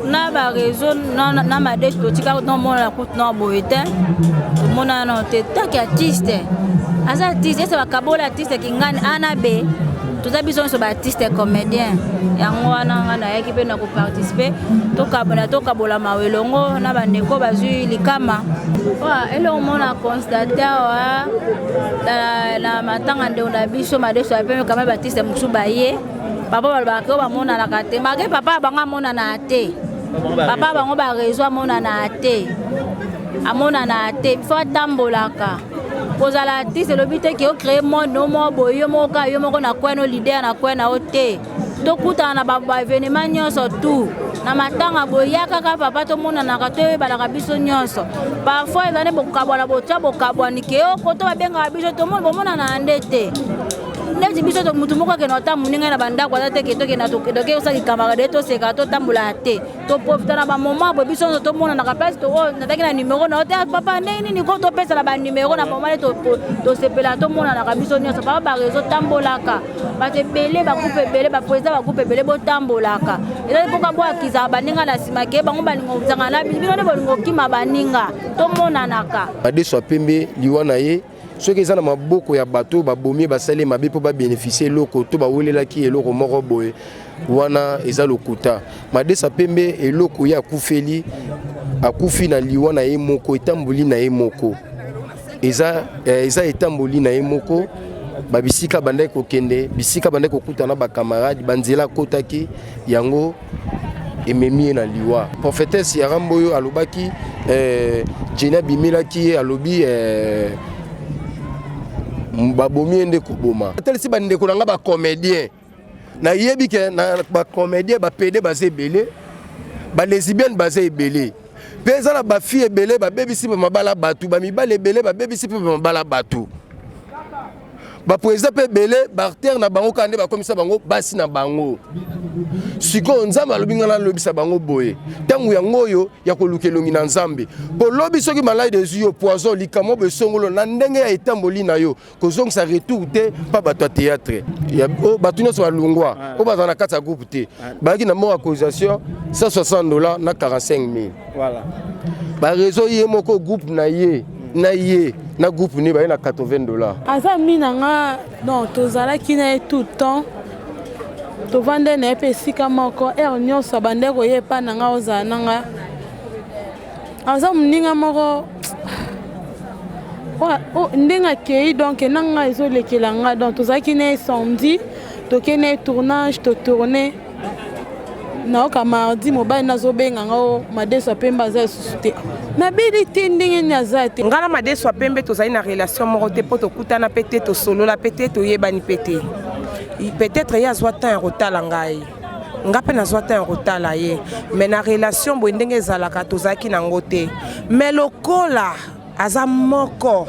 Na ba réseau na madesu totika tomonana kutu na boye te, tomonana nano te. Tant que artiste aza artiste, ese bakabola artiste kingani A na B, toza biso nyonso baartiste comédien. Yango wana nga nayaki mpe na koparticipe, tokabona tokabola mawa elongo na bandeko bazwi likama. Eloko mona constate awa na matanga ndeko na biso madesu ya pembe, kama baartiste mosusu baye, papa balobaka ke bamonanaka te, malgré papa bango amonana te, papa bango bareseau amonana te, amonana te. Fo atambolaka. Kozala artiste elobi te ke ocrée monde no moko boye, yo moko kaka, yo moko na coin no, leader na coin na yo te. Tokutana na baévénement nyonso, tout na matanga boye, ya kaka papa tomonanaka, toyebanaka biso nyonso. Parfois eza nde bokabwana, botya bokabwani ke yo koto babengaka biso, tomoni bomonana nde te. Neti biso mutu moko akende ata moninga na bandako aza te, ke tokenda toke osali camarade, toseka, totambola te, toprofita na bamoment boye, biso nyonso tomonanaka. Place nataki na numero na yo te, papa, ndenge nini ko topesana banumero na moment nde tosepela, tomonanaka biso nyonso. Papa, bareseau tambolaka, bato ebele, bagroupe ebele, baprésident bagroupe ebele, botambolaka. Ezali mpoka boakizaka baninga na nsima ke bango balingo kozanga na bino nde bolingo okima baninga, tomonanaka. Madeso ya pembe, liwa na ye soki eza na maboko ya bato oyo babomi, basali mabe mpo babénéficie eloko to bawelelaki eloko moko boye, wana eza lokuta. Madesa pembe, eloko ye akufeli, akufi na liwa na ye moko, etamboli na ye moko, eza etamboli na ye moko. Babisika bandaki kokende, bisika bandaki kokutana bacamarade, banzela akotaki, yango ememi ye na liwa. Prophétesse ya Rambo oyo alobaki, Jenny abimelaki ye, alobi babomi ye nde koboma. Atalisi bandeko na nga bacomédien, nayebi ke na bacomédien bapédé baza ebele, balesbienne baza ebele, mpe eza na bafille ebele babebisi mpe mabala bato, bamibali ebele babebisi mpe mabala bato, baprésident mpe ebele baacteur na bango kaka nde bakomisa bango basi na bango. Sikoyo Nzambe alobi ngai nalobisa bango boye, ntango yango oyo ya koluka elongi na Nzambe, mpo lobi soki maladi ezwi yo, poison, likambo boye esongolo na ndenge ya etamboli na yo, kozongisa retour te. Mpa bato ya théâtre, bato nyonso balungwa oyo bazala na kati ya groupe te, bayaki na moko ya cotisation 160 $ na 45 000. Bareseau ye moko, groupe na ye, na ye na groupe ne baye na 80 $. Aza mi na nga, donc tozalaki na ye tout le temps, tovande na ye mpe esika moko. Heure nyonso abande koya epa na nga, ozala na nga. Aza moninga moko ndenge akei, donc na nga ezolekela nga. Donc tozalaki na ye samedi, tokei na ye tournage, totourne. Nayoka mardi mobali nazobenga nga o madeso ya pembe aza lisusu te. Nabeli te, ndenge nini aza te? Ngai na madeso ya pembe tozali na relation moko te, mpo tokutana mpe te, tosolola mpe te, toyebani mpe te. Peut-être ye azwa temps ya kotala ngai, nga mpe nazwa temps ya kotala ye, mais na relation boye ndenge ezalaka tozalaki nango te. Mais lokola aza moko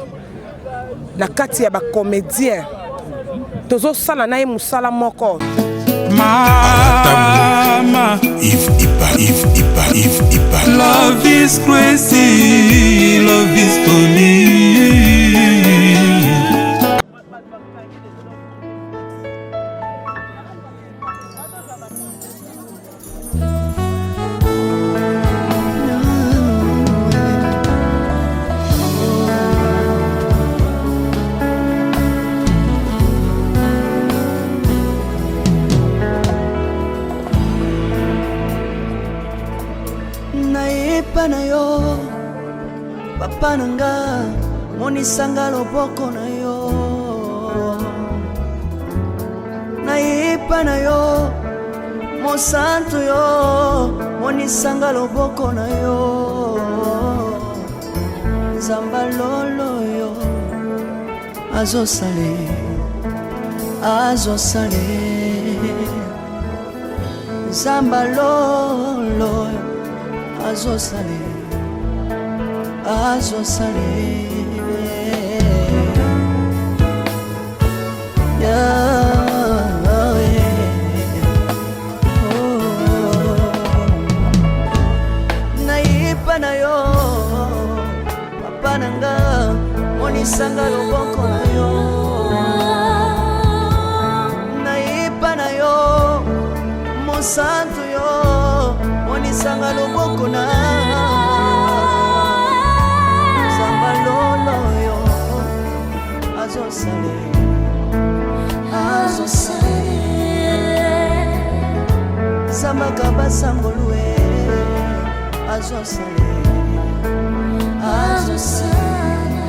na kati ya bacomédien, tozosala na ye mosala moko. Mama Yves Ipa, Yves Ipa, Yves Ipa. Love is crazy, love is funny. Nayepa na yo, papa na nga, monisanga loboko na yo. Nayepa na yo, mosantu yo, monisanga loboko na yo. Nzamba lolo yo azosale, azosale. Nzamba lolo azosale, azosale. Yeah, oh. Nayepa na yo, papa na nga, monisanga loboko na yo. Nayepa na yo, mosantu yo, monisanga. loboko na Nzambe lolo yo azosale azosale Nzambe akabasangolue azosale azosale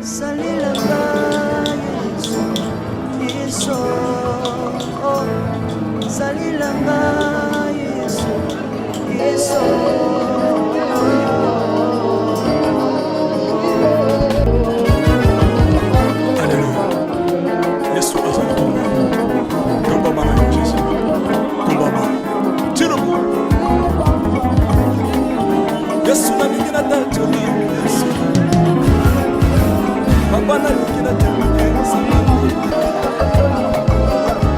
salelanga Yesu Yesu oh, salelanga Yesu Yesu. Alléluia. Yesu aza na bomoi. Tombama na yo Jésus. Tombama. Tilobo. Yesu nalingi natatola Yesu. Papa nalingi natémoigne nzambe.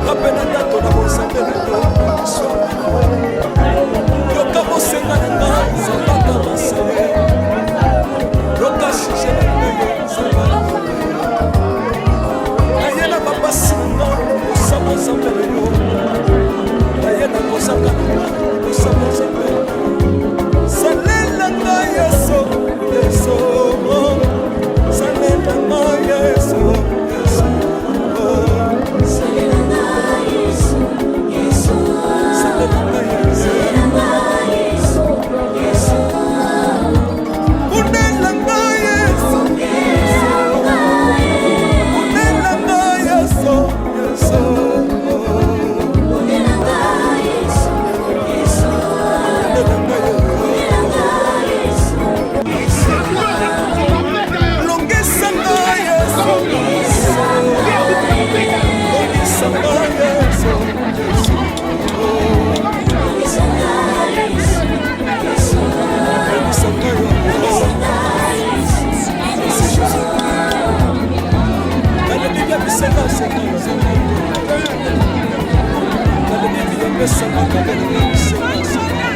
Nga mpe natatola bonzambe na yo biso. Yoka bosenga na nga Nzambe akabasa ye. Yoka sujet na ngai yo Nzambe. Naye na bapasi na nga kosamba nzambe na yo, naye na kozanga na nga kosamba nzambe. Salela nga Yesu, Yesu, salela nga Yesu, Yesu, salela nga Yesu. Unela nga Yesu, unela nga Yesu, Yesu, unela nga Yesu. Longisa nga Yesu, longisa nga Yesu, longisa nga Yesu. Merci Jésus. Nalobi bisenga senga senga, nalobi biyambesanga kabelanga bisenga senga.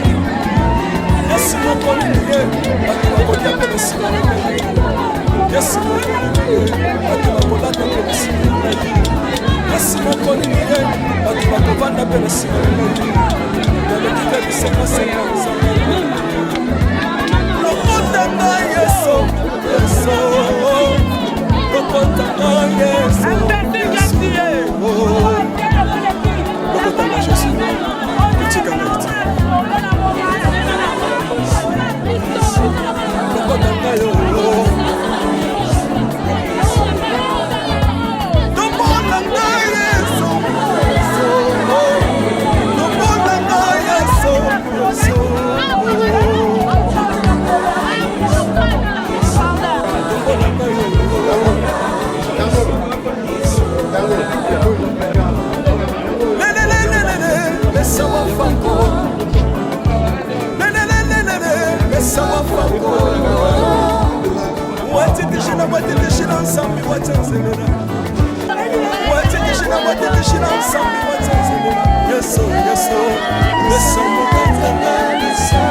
Yesu mokoli ye, bato bakolia mpe na nsima na ngai. Yesu mokoli ye, bato bakolata mpe na nsima na ngai. Yesu mokoli ye, bato bakovanda mpe na nsima na ngai. Nalobi mpe bisenga senga nzambe. Lokota ngai Yesu, Yesu, lokota ngai Yesu, Yesu, lokota ngai Jésus, kotika ngai te, lokota ngai yo. Tombola ngai Yesu, Yesu, tombola ngai Yesu, Yesu, tombola ngai yo. Lelelelelele, lesawa fango. Lelelelelele, lesawa fango. Wateteshina, wateteshina nsambi watenzelela. Wateteshina, wateteshina nsambi watenzelela. Yesu, Yesu, Yesu mukatanga, Yesu.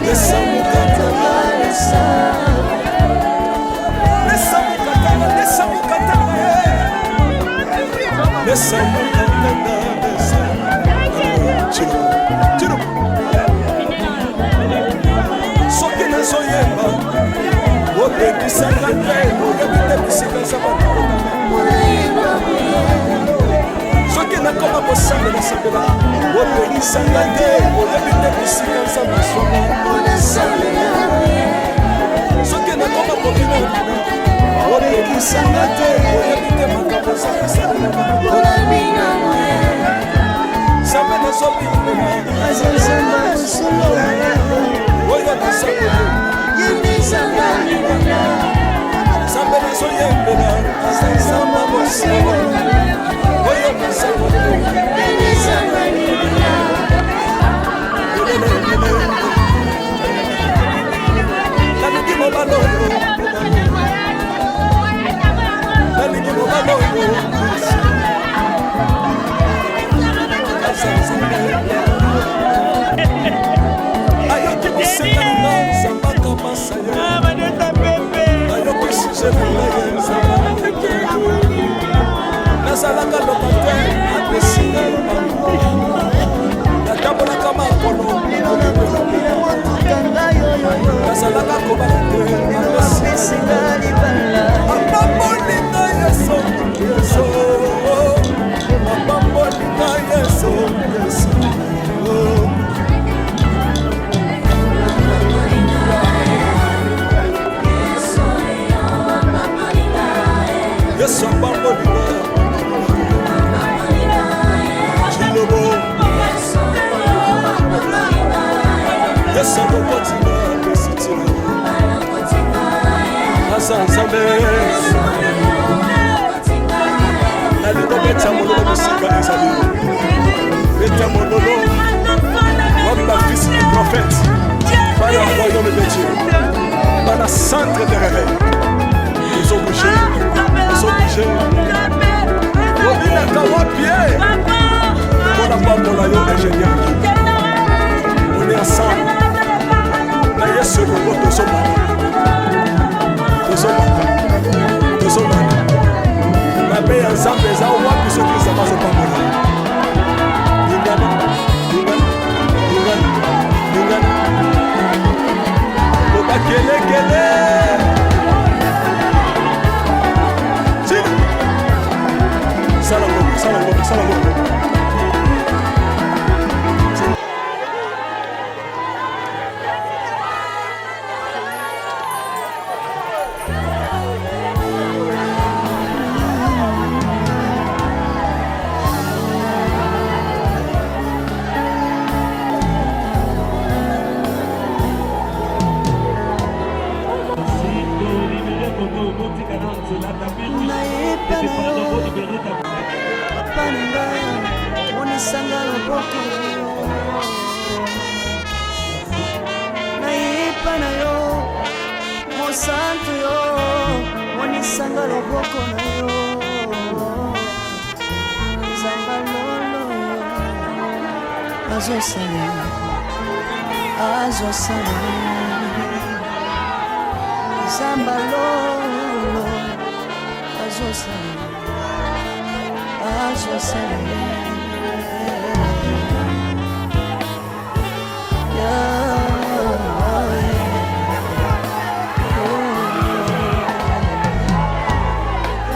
Yesu mukatanga, Yesu. Yesu mukatanga, Yesu mukatanga, yeah. Yesu mukatanga, Yesu. Tiro, tiro. Soki nazoyemba, opekisanga te, oyebi te bisika eza bato. Soki nakoma kosambela sambela, opekisanga te, oyebi te bisika eza masonga. Soki nakoma kobina, opekisanga te, oyebi te makambo eza kosalelama. Nzambe nazobimela oyo nasakola, Nzambe nazoyembela aza Nzambe bosengo oyo nasakola. Nalingi mobali oyo, nalingi mobali oyo aza Nzambe. Ayoki kosenga na nga, Nzambe akamasa ye. Ayoki sujet na ngai ye, Nzambe. Yesu akokotinga apesi ntina. Aza Nzambe. Nalingo beta mololo mosika ezali. Beta mololo. Wapi ba fils du prophète. Bana royaume de Dieu. Bana centre de réveil. Tozo bouger. Tozo bouger. Obinaka wapi ye? Mpona pambola yo ingénieur. On est ensemble. Na Yesu elongo tozomata. Tozomata. Tozomata. Mabe ya Nzambe eza wapi soki Nzambe azopambola? Lingana, lingana, lingana, lingana. Loba kelekele. Tina. Sala ngombe, sala ngombe, sala ngombe. Papa na nga monisanga loboko nayepa na yo mosantu yo monisanga loboko na yo nzamba lolo azosala azosala nzamba lolo azosala azosala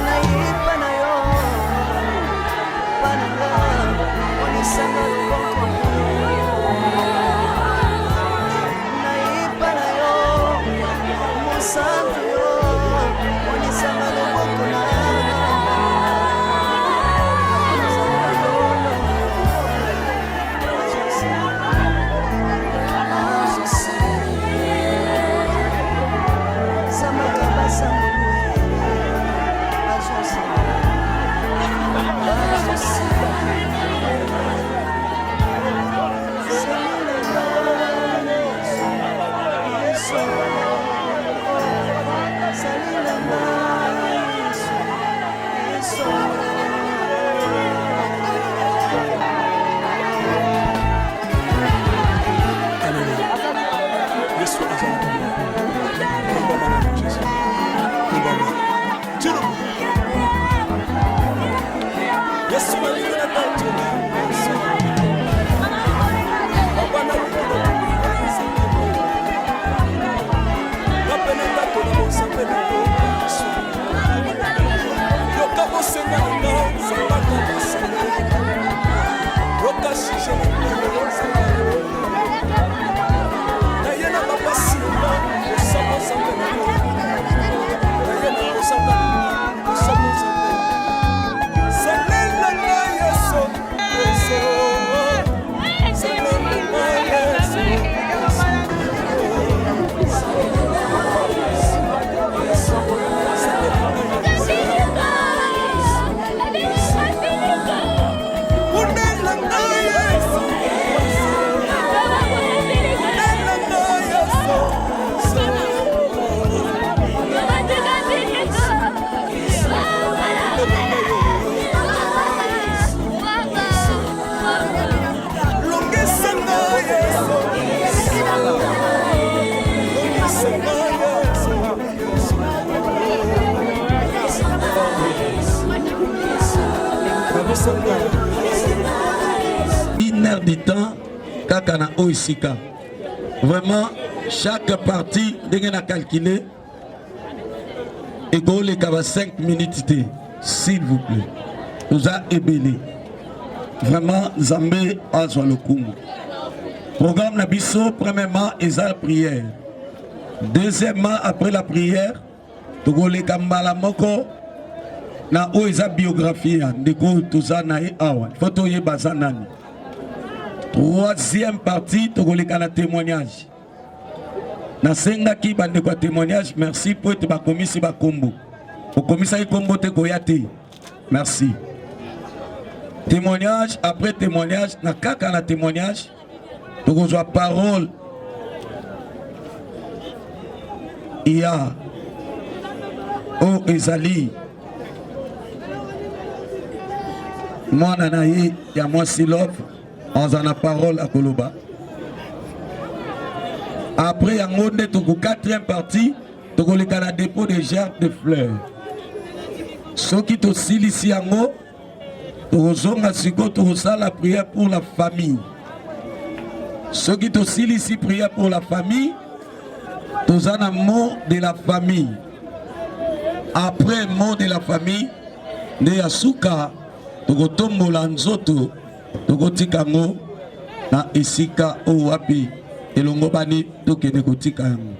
nayepa na yo pananga onisanga loboko nayepa na yo mosantu yo onisanga loboko na Yesu azala Kumbama na Jésus. Kumbama. Tino. Yesu alingi na tato na Yesu. Papa na lingi na Nga na tato na bonzambe na yo Yesu. Yoka bosenga na nga Nzambe ata bosenga. Yoka sujet na nga Nzambe. Naye na bapasi na nga kosamba Nzambe na yo. Naye na kosamba kosamba Nzambe. Salela nga Yesu, Yesu. Salela nga Yesu, Bundela nga Yesu, bundela nga Yesu. Longisa nga Yesu, longisa nga Yesu. Une heure de temps kaka na oyo esika vraiment chaque partie ndenge na calcule ekoleka ba 5 minutes te s'il vous plaît toza ebele vraiment nzambe azwa lokumu programme na biso premièrement eza prière deuxièmement après la prière tokoleka mbala moko na oyo eza biographie ya ndeko oyo toza na ye awa fo toyeba aza nani troisième partie tokoleka na témoignage. Nasengaki bandeko ya témoignage merci mpo ete bakomisi bakombo. Okomisaki kombo te koya te. Merci. Témoignage après témoignage, na kaka na témoignage, tokozwa parole ya oyo ezali mwana na ye ya mwasi love aza na parole akoloba après yango nde toko quatrième partie tokoleka na dépôt de gerbe de fleurs soki tosilisi yango tokozonga sikoyo tokosala prière pour la famille soki tosilisi prière pour la famille toza na mot de la famille après mot de la famille nde ya suka tokotombola nzoto tokotika yango na esika oyo wapi elongobani tokende kotika yango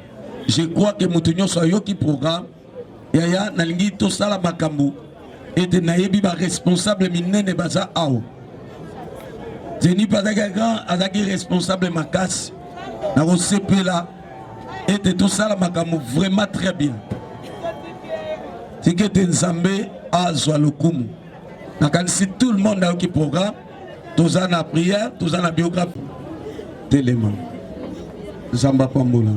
je crois que moto nyonso ayoki programme Yaya nalingi tosala makambo ete nayebi ba responsable minene baza awa. Denis mpe azalaki grand, azalaki responsable makasi. Nakosepela ete tosala makambo vraiment très bien. Tika ete Nzambe azwa lokumu. Nakanisi tout le monde ayoki programme. Toza na prière, toza na biographie. Telema. Nzambe apambola.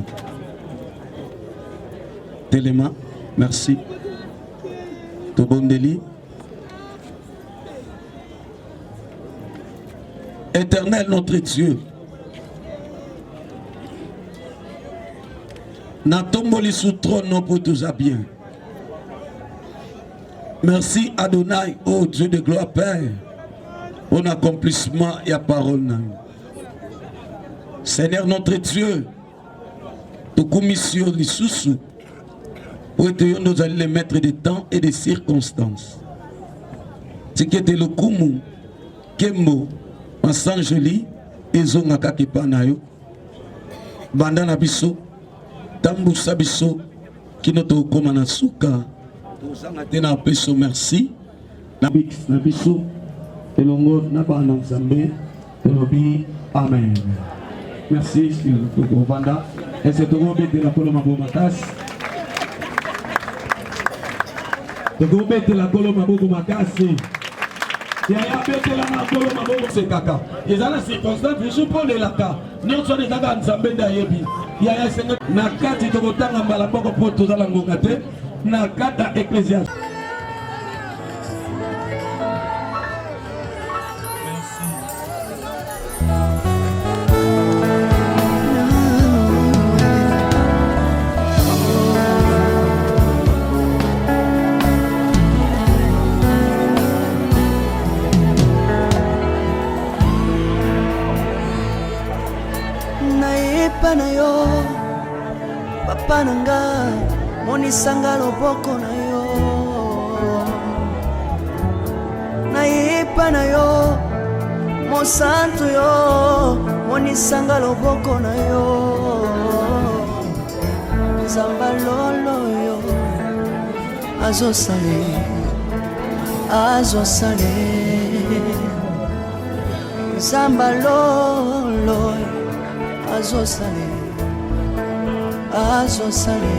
Telema, merci. Tobondeli. Éternel notre Dieu, natomboli sous trône mpo toza bien. Merci Adonai, oh Dieu de gloire Père, pour l'accomplissement ya parole na yo. Seigneur notre Dieu, tokumisi yo lisusu mpo ete yo nde ozali le maître de temps et de circonstances. Tika ete lokumu, nkembo, masanjoli ezonga kaka epai na yo. Banda na biso, tambusa biso kino tokokoma na suka. Tozanga te na peso merci na bix na biso elongo na bana Nzambe tolobi amen. Merci tokovanda ese tokobetela nkolo maboko makasi tokobetela nkolo maboko makasi yaya betela na nkolo maboko sekaka eza na circonstance mosusu mpo olelaka nyonso wana eza kaka nzambe nde ayebi yaya esenge na kati tokotanga mbala moko mpo toza na ngonga te na kati ya ecclesiaste Nayepa na yo papa na nga monisanga loboko na yo nayepa na yo mosantu yo monisanga loboko na yo nzamba lolo yo azosale azosale nzamba lolo azosale azosale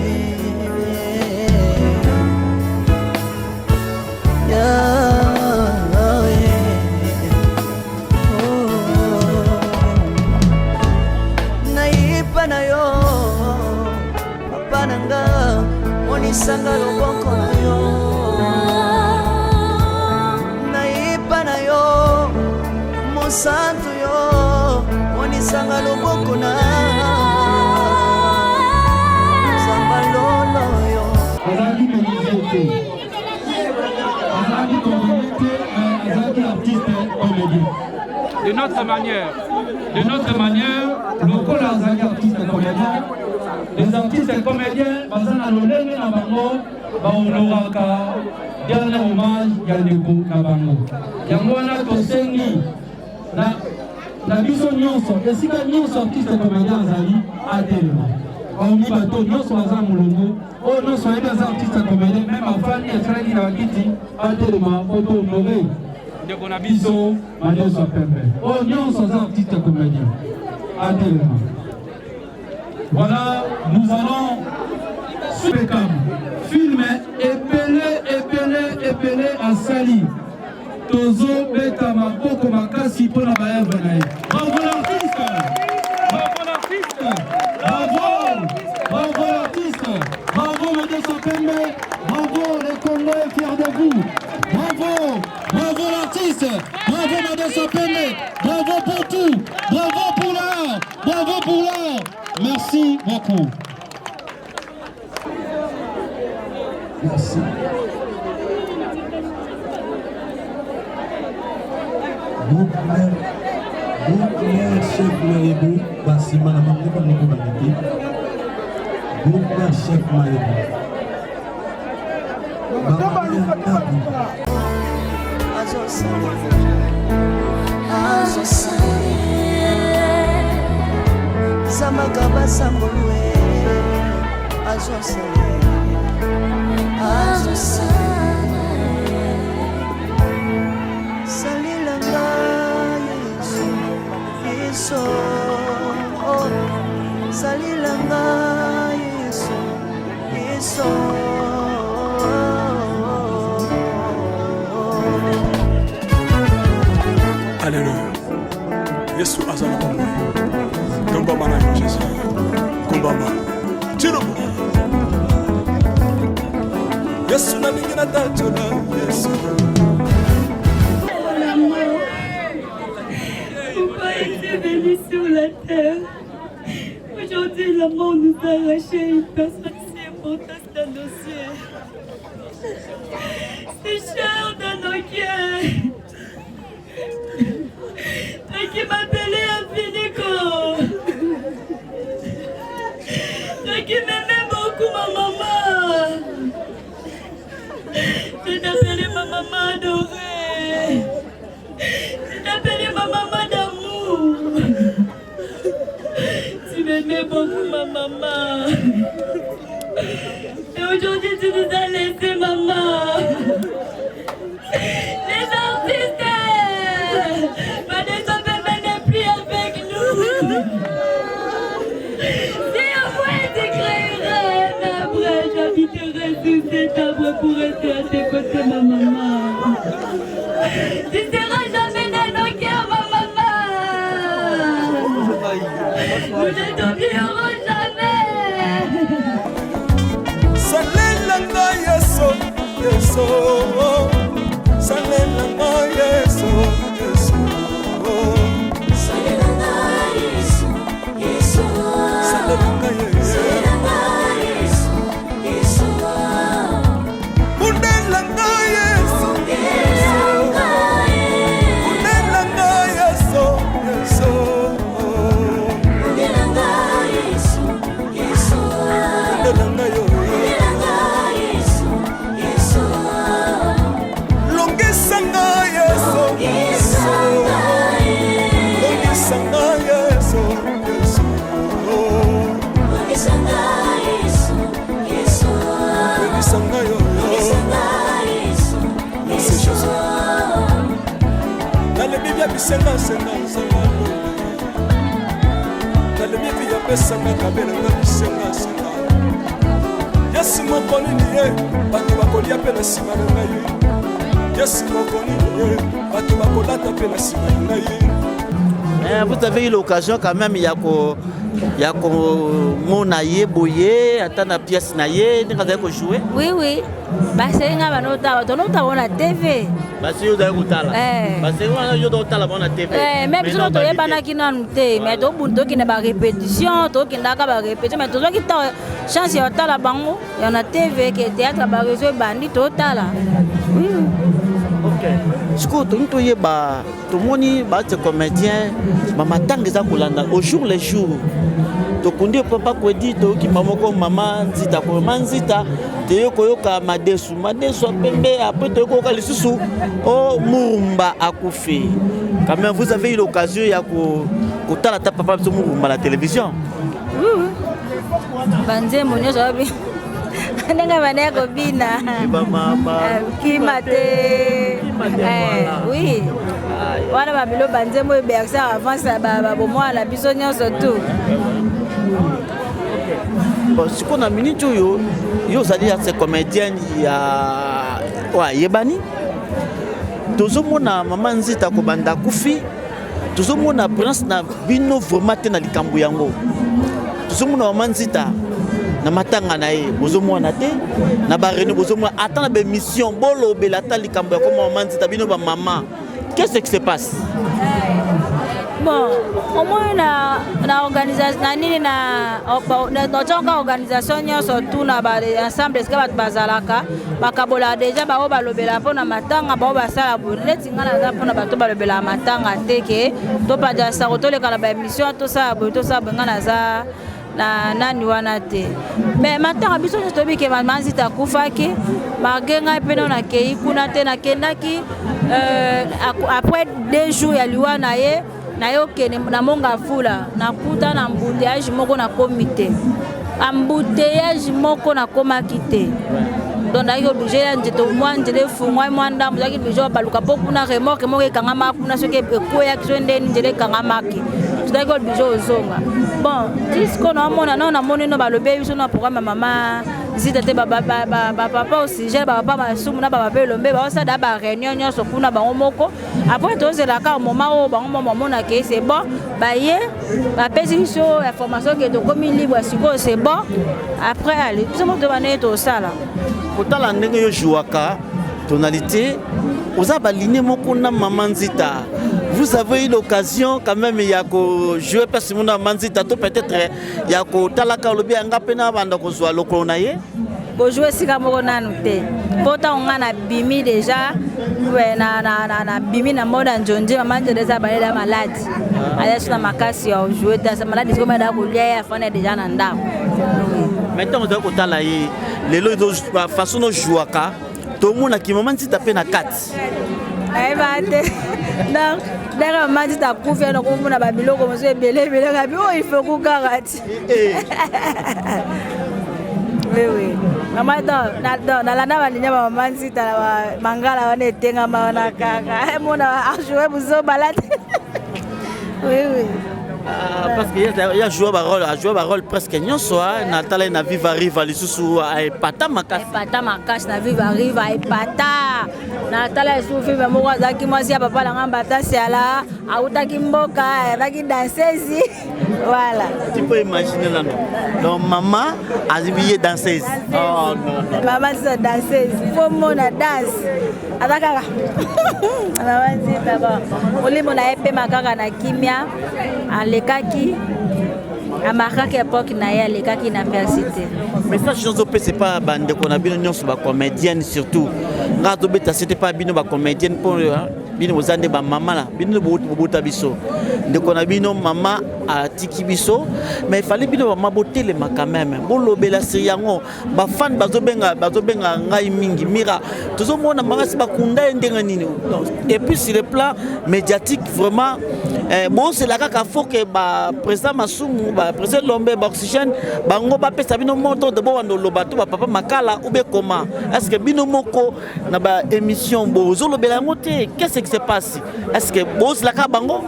yeah. Nayepa na yo papa na nga monisanga loboko na yo nayepa na yo mosantu yo monisanga loboko na nzamba lolo yo azalaki menuisier te azalaki cordonnier te mais azalaki artiste comédien de notre manière de notre manière lokola azalaki artiste comédien les artistes comédiens baza na lolenge na bango bahonoraka dernier hommage ya ndeko na bango yango wana tosengi na, na biso nyonso esika nyonso artiste comédien azali atelema baomi bato nyonso baza molongo oyo nyonso ayebi aza artiste comédien meme afandi asalaki na bakiti atelema po to honore ndeko na biso madeso ya pembe oyo nyonso aza artiste comédien atelema. Voilà, nous allons Supekam. Film ebele ebele ebele asali. Tozo beta maboko makasi pona ba œuvre na ye. Bravo l'artiste. Bravo l'artiste. Bravo. Bravo l'artiste. Bravo Madeso Pembe. Bravo le Congo est fier de vous. Bravo. Bravo l'artiste. Bravo Madeso Pembe. Bravo pour tout. Bravo pour l'art. Bravo pour l'art. Merci beaucoup. Merci. Groupe mère, groupe mère chef Mayebo, basima na bango bango mpe baleki. Groupe mère chef Mayebo. Zamaka basangolue azosala azosala salelanga yesu yesu oh. salelanga yesu yesu Alléluia. Yesu aza na bomoi. Tombama na yo Jésus. Kombama. Tilobo. Yesu nalingi natatola Yesu. Pourquoi es-tu venu sur la terre Aujourd'hui, la mort nous a arraché une personne si importante dans nos cieux. C'est cher dans nos cœurs. Et qui m'appelait Afinico. Et qui m'aimait beaucoup, ma maman. Je t'appelais ma maman adorée. Je t'appelais ma maman d'amour. Tu m'aimais beaucoup, ma maman. Et aujourd'hui, tu nous as laissé, maman. Les artistes, Vanessa Bébé n'est plus avec nous. Si à moi tu créerais un arbre, j'habiterais sous cet arbre pour rester à tes côtés, ma maman. Tu seras jamais dans nos cœurs, ma maman. Nous ne t'oublierons jamais. Salela ngai Yesu, Yesu. Salela ngai Yesu, Yesu. Salela ngai Yesu, Yesu. Salela ngai Yesu. Salela ngai Yesu, Yesu. Bundela ngai Yesu. Bundela ngai. Bundela ngai Yesu, Yesu. Bundela ngai Yesu, Yesu. Bundela ngai yo. Bundela ngai Yesu, Yesu. Longisa ngai Yesu. Longisa ngai. Longisa ngai Yesu, Yesu. Longisa ngai Yesu, Yesu. Longisa ngai yo. Longisa ngai Yesu, Merci Yesu. Jésus. Nalobi bia bisenga senga nzanga nalobi vi apesanga kabelanga bisenga senga yesu moko nini ye bato bakolia mpe na nsima na ngai yesu moko nini ye bato bakolata mpe na nsima na ngai Eh, vous avez eu l'occasion quand même ya ko ya komona ye boye ata na pièce na ye ndenge azali kojouer Oui, oui. Baseli nga banotala bato notala bango na TV. basi yo ozali kotala Eh. basi wana yo totala bango na TV Eh, mais biso Mais non, toyebanaki nanu te mais tobunda tokende barépétition tokendaka barépétition mais tozwaki ta chance ya kotala bango ya na TV ke théâtre ya bareseau ebandi totala. Oui, oui. ok sikoyo tolingi toyeba tomoni baate comédien bamatanga eza kolanda au jour le jour tokundi papa kwedi toyoki moko mama nzita mama nzita toye koyoka madesu madesu apembe après toye koyoka lisusu o murumba akufi quand même vous avez eu l'occasion ya kotala ta papa biso murumba na télévision Oui, oui. Banzembo nyonso babi ndenge bandaki kobina kima te Eh, oui wana babilo banzembo oyo bercer avance babomwana na biso nyonso tu. Bon, sikoyo na minute oyo yo ozali ya se comédienne ya oyo ayebani, tozomona mama Nzita kobanda akufi, tozomona prince na bino vraiment te na likambo yango. Tozomona mama Nzita na matanga na ye, bozomona te na baréunion, bozomona ata na baémission, bolobela ata likambo ya koma mama Nzita. Bino bamama, qu'est-ce qui se passe? Bon, omoni na organisation na nini na notionka organisation nyonso tu na baensemble, esika bato bazalaka, bakabolaka déjà baoyo balobelaka mpo na matanga, baoyo basala boye. Neti ngai naza mpona bato balobelaka matanga te, ke topanza sango, toleka na baémission, tosala boye, tosala boye. Ngai naza na nani wana te, mais matanga biso nyonso toyebi ke mama Nzita akufaki. Malgré ngai mpe nano nakei kuna te, nakendaki après 2 jours ya liwa na ye. Nayokende na Monga Fula, nakuta na embouteillage moko, nakomi te, embouteillage moko nakomaki te. Donc nazalaki obligé ya nzete, mwa nzela efungwai mwa ndambo, ezalaki obligé baluka mpo kuna remorque moko ekangamaka kuna, soki ekweyaki so ndeni nzela ekangamaki, tozalaki obligé ozonga. Bon, jusqu'au naomona nao, namoni no balobi biso na programme ya mama Nzita te, bapapa Osigene, bapapa Masumu na bapapa Elombe baosala baréunion nyonso kuna bango moko. Après tozelaka moment oyo bango mo bamonaka c'est bon, baye bapesi biso information ke tokomi libre sikoyo, c'est bon. Après ale biso mo toyeba ndenge tosala. Kotala ndenge yo jouaka tonalité, oza baligne moko na mama Nzita, vous avez eu l'occasion quand même ya kojouer place mona mama Nzita, to peut-être ya kotalaka olobi yanga mpe na banda kozwa lokolo na ye? Kojouer esika moko nanu te, mpo ntango ngai nabimi déjà, nabimi na mode ya njonji, mama Nzita eza balela maladi, aza so na makasi ya kojouer te, maladi sikoyo eda kolia ye, afanda déjà na ndako. Mais ntango ozali kotala ye lelo, façon nojouaka, tomonaki mama Nzita mpe na kati. Nayeba te. Donc ndenge mama Nzita akufi, ana komona babiloko mosusu ebele ebele kabi oyo ifeku kaka ti. Oui, mama, donc nalanda balinya bamama Nzita na mangala wana etengama wana kaka, mona ajoue bozobala te. Oui. Ah, parce que ye ajoue barôle, ajoue barôle presque nyonso. Natala ye na Viva Riva lisusu, epata makasi. Epata makasi na Viva Riva, epata. Natala esu film moko, azalaki mwasi ya papa nanga Mbatasi, ala awutaki mboka, azalaki danseuse, voilà. Tu peux imaginer nano, donc mama azibi ye danseuse. Oh, non, non. Mama Nzita danseuse, fo mona danse aza kaka mama Nzita. Bon, molimo na ye pema kaka na kimia. Alekaki, amarkaki époque na ye, alekaki na persi te. Message nyonso opesa epa bandeko na bino nyonso bacomédienne, surtout nga azobeta sete epa bino bacomédienne, mpo bino boza nde bamama na bino, bobota biso. Ndeko na bino mama atiki biso, mais efali bino bamama botelema quand même, bolobela sur yango. Bafan bazobenga, bazobenga ngai mingi: "Mira, tozomona makasi bakunda ye ndenge nini?" Et puis sur le plan médiatique, vraiment bosela kaka, faut ke baprésident Masumu, baprésident Lombe, baoxygène, bango bapesa bino moto de bowanda oloba, to bapapa Makala ou bien comment? Est ce que bino moko na baémission bozolobela yango te? Qu'est ce qui se passe? Est ce que bozelaka bango?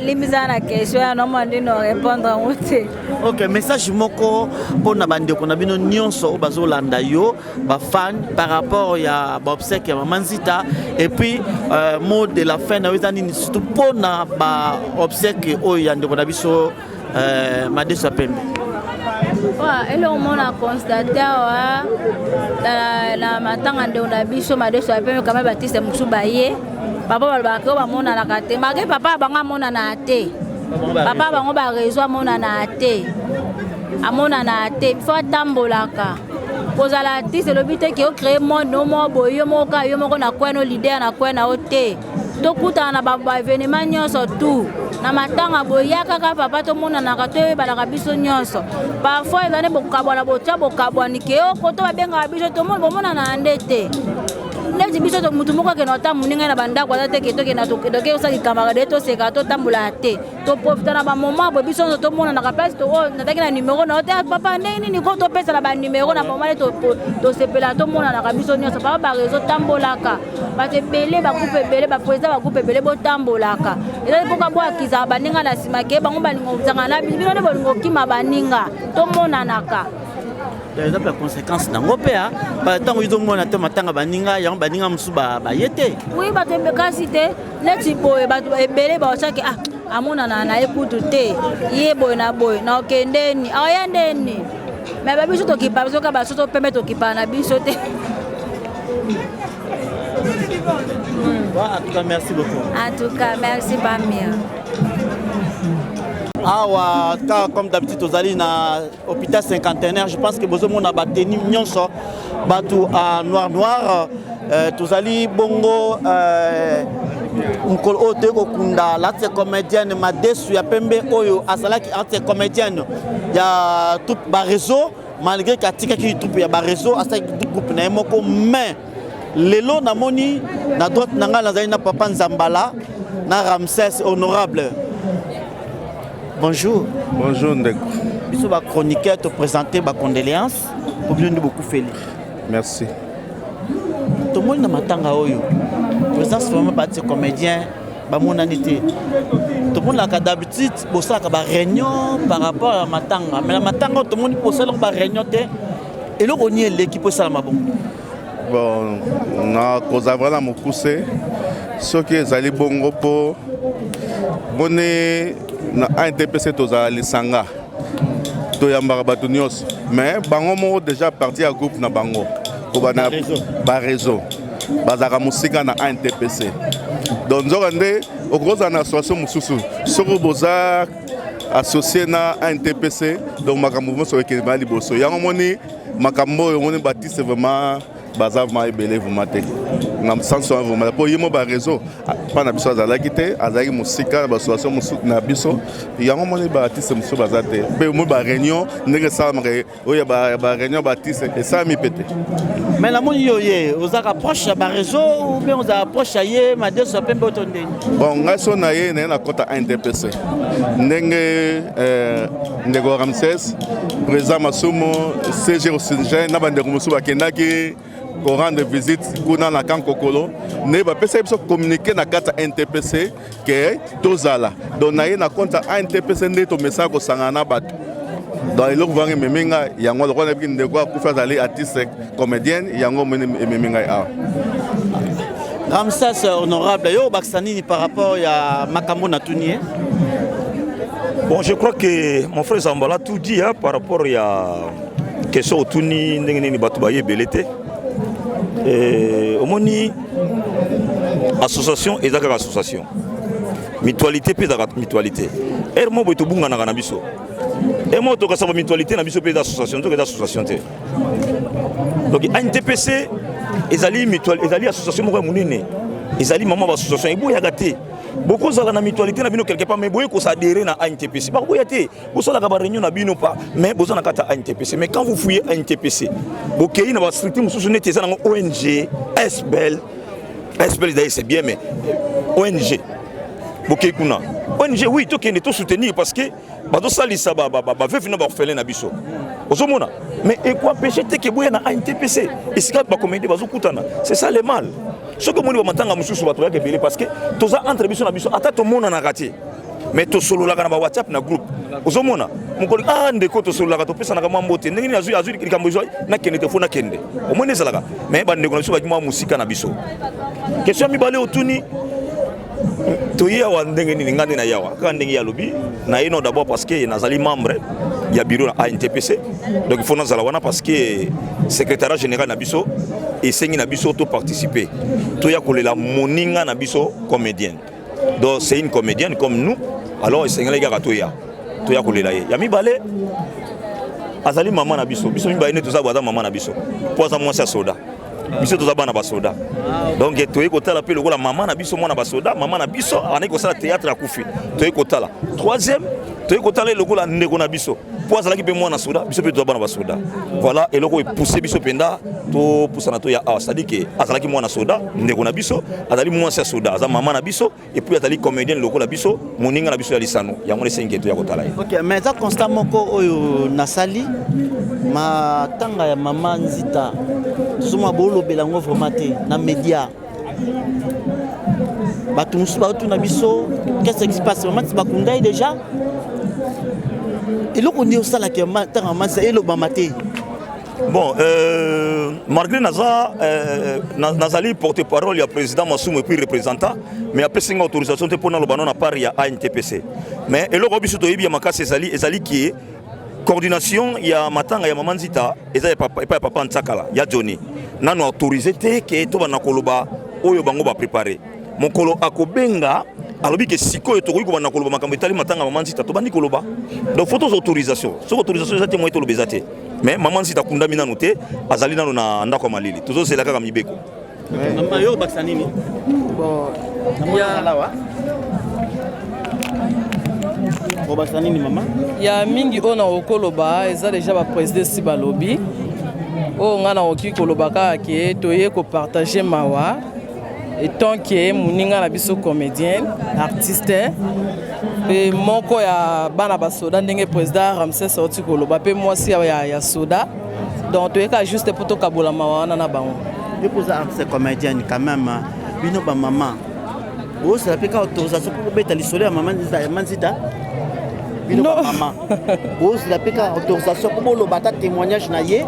Limbisa na question ya nomo, ndino répondre yango te. Ok, message moko mpona bandeko na bino nyonso oyo bazolanda yo, bafan, par rapport ya baobsèque ya mama Nzita, et puis mot de la fin na yo eza nini, surtout mpona baobsèque oyo ya ndeko na biso Madeso ya Pembe? Eloko mona constate awa na matanga ndeko na biso Madeso ya Pembe, kama batiste mosusu baye, papa balobaka ke bamonanaka te, malgré papa bango amonana te, papa bango bareseau amonana te, amonana te. Fo atambolaka. Kozala artiste elobi te ke ocrée monde no moko boye, yo moko kaka, yo moko na coin no, leader na coin na yo te. Tokutana na baévénement nyonso tout, na matanga boya kaka papa, tomonanaka, toyebanaka biso nyonso. Parfois eza nde bokabwana, botya bokabwani ke oko to babengaka biso, tomoni bomonana nde te. Neti biso motu moko akende ata moninga na bandako aza te ke tokenda toke osali camarade toseka totambola te, toprofita na bamoment boye biso nyonso tomonanaka place oyo nataki na numero na yo te papa, ndenge nini ko topesana banumero na moment nde tosepela tomonanaka biso nyonso. Papa, bareseau tambolaka, bato ebele, bagroupe ebele, baprésident bagroupe ebele, botambolaka. Ezali mpoka boakizaka baninga na nsima ke bango balingo kozanga na bino nde bolingo okima baninga, tomonanaka. Eza mpe conséquence nango mpe ntango izomona te matanga baninga yango, baninga mosusu baye te. Oui, bato kasi te neti boye, bato ebele baotiaki ah amonana na ye kutu te, ye boye na boye na okendeni aoya ndeni me babiso tokipa biso ka basoso pembe tokipa na biso te. Bon, en tout cas, merci beaucoup. En tout cas, merci Bamia. Awa kaka comme d'habitude tozali na hôpital cinquantenaire. Je pense que bozomona bateni nyonso, bato a noir noir. Tozali bongo mokolo oyo toyei kokunda l'artiste comédienne Madesu ya Pembe, oyo azalaki artiste comédienne ya troupe Bareseau. Malgré katikaki troupe ya Bareseau, asalaki groupe na ye moko. Mais lelo namoni na droite na ngai nazali na papa Nzambala na Ramsès. Honorable, bonjour. Bonjour ndeko. Biso bachroniqueur toprésente bacondoléance po bino nde bokufeli. Merci. Tomoni na matanga oyo présence vraiment baartiste comédien bamonani te. Tomonaka d'habitude bosalaka baréunion par rapport ya matanga, mais na matanga oyo tomoni bosalaka baréunion te. Eloko nini eleki mpo esalama bongo? Bon, nakozala vraiment na mokuse. Soki ezali bongo mpo boni na ANTPC tozala lisanga, toyambaka bato nyonso, mais bango moko déjà parti ya groupe na bango kobana bareseau bazalaka mosika na ANTPC. Donc nzoka nde okozala na association mosusu, soki boza associé na ANTPC, donc makambo nyonso ekende baya liboso. Yango moni makambo oyo omoni batiste vraiment baza vraiment ebele vraiment te na sens wana vraiment, mpo ye mo bareseau mpa na biso azalaki te, azalaki mosika na baassociation mosusu na biso. Yango moni baartiste mosusu baza te, mpe moi baréunion ndenge esalamaka oyo ya baréunion baartiste esalami mpe te. Mais namoni yo ye ozalaka proche ya bareseau ou bien ozalaka proche ya ye Madeso ya Pembe oto ndeni? Bon, ngai so na ye na kota ANTPC ndenge ndeko Ramses, président Masumu, CG Osigène na bandeko mosusu bakendaki korendre visite kuna na Kankokolo, nde bapesaki biso communiqué na kati ya NTPC ke tozala. Donc na ye na compte ya ANTPC nde tomesaka kosangana na bato. Donc eloko vanga ememi ngai yango, lokola nayebiki ndeko akufi azali artiste comédienne, yango omoni ememi ngai awa. Ramsès, honorable, yo obakisa nini par rapport ya makambo natuni ye? Bon, je crois que mon frère Zambala a tout dit, hein, par rapport à question otuni ndenge nini bato baye ebele te. Omoni association eza kaka association, mutualité mpe ezalaka mutualité. Ere moko boye tobunganaka na biso, ere moko tokasa bamutualité na biso mpe eza association, nzoka eza association te. Donc ANTPC ezali mutualité, ezali association moko ya monene, ezali mama baassociation eboyaka te. Bokozala na mutualité na bino quelque part, mais boye kosadhérer na ANTPC, bakoboya te. Bosalaka baréunion na bino pa, mais boza na kati ya ANTPC. Mais quand vous fouillez ANTPC, bokei na bastructure mosusu neti eza nango ONG SBL. SBL d'ailleurs c'est bien, mais ONG, bokei kuna ONG, oui, tokende tosoutenir parce que bazosalisa baveuve na baorphelin na biso, ozomona. Mais ekoempêche te ke boya na ANTPC esika bacomédie bazokutana. C'est ça le mal. Soki omoni bamatanga mosusu bato bayaka ebele parce que toza entre biso na biso, ata tomonanaka te, mais tosololaka na bawhatsapp na groupe. Ozomona mokolo ah ndeko tosololaka, topesanaka mwa mbote, ndenge nini azwi azwi likambo ezwi, nakende te, fo nakende. Omoni ezalaka, mais bandeko na biso baki mwa mosika na biso. Question ya mibale otuni, toye awa ndenge nini? Ngai nde na ye awa kaka ndenge ye alobi na ye. Non, d'abord parce que nazali membre ya bureau na ANTPC, donc il faut nazala wana parce que secrétariat général na biso esengi na biso toparticiper, toya kolela moninga na biso comédienne. Donc c'est une comédienne comme nous, alors esengelaki kaka toya kolela ye. Ya mibale, azali mama na biso, biso mibale nde toza, aza mama na biso mpo aza mwasi ya soda, biso toza bana basoda. Donc toyei kotala mpe lokola mama na biso, mwana basoda, mama na biso anaki kosala théâtre, akufi, toyei kotala. Troisième, toyei kotala ye lokola ndeko na biso. mpo azalaki mpe mwana soda, biso mpe toza bana basoda. Voilà eloko oyo epousse biso mpenza topusana toya awa, c'est-à-dire ke azalaki mwana soda, ndeko na biso, azali mwasi ya soda, aza mama na biso, et puis azali comédienne lokola biso, moninga na biso ya lisano. Yango nde esengi toya kotala ye. Ok, mais eza constat moko oyo nasali, matanga ya mama Nzita, tozomona bolobela yango vraiment te na média. Bato mosusu baotuna biso: qu'est-ce qui se passe? Mama Nzita bakunda ye déjà, eloko nde osalaka matanga mama Nzita elobama te? Bon, malgré naza nazali porte-parole ya président Masumu et puis représentant, mais apesi nga autorisation te mpona loba no na part ya ANTPC. Mais eloko oyo biso toyebi ya makasi ezali ke coordination ya matanga ya mama Nzita eza ya papa, epai ya papa Ntsakala ya Johnny. Nano autorisé te ke tobanda koloba oyo bango baprépare. Mokolo akobenga, alobi ke sikoyo tokoki kobanda koloba makambo etali matanga mama Nzita, tobandi koloba. Donc faut tozwa autorisation. Soki autorisation eza te, moye toloba eza te. Mais mama Nzita akundami nanu te, azali nanu na ndako ya malili, tozozela kaka mibeko. Mama, yo obakisa nini? Bon, ya obakisa nini, mama? Ya mingi oyo nakoki koloba eza déjà baprésident si balobi. Oyo ngai nakoki koloba kaka ke toye kopartage mawa etant ke moninga na biso comédienne, artiste, mpe moko ya bana basoda, ndenge président Ramses auti koloba, mpe mwasi ya soda. Donc toyeka juste mpo tokabola mawa wana na bango. Yo mpo oza artiste comédienne quand même, bino bamama bozala mpe kaka autorisation mpo bobeta lisolo ya mama Nzita? Bino bamama bozala mpe kaka autorisation mpo boloba ata témoignage na ye?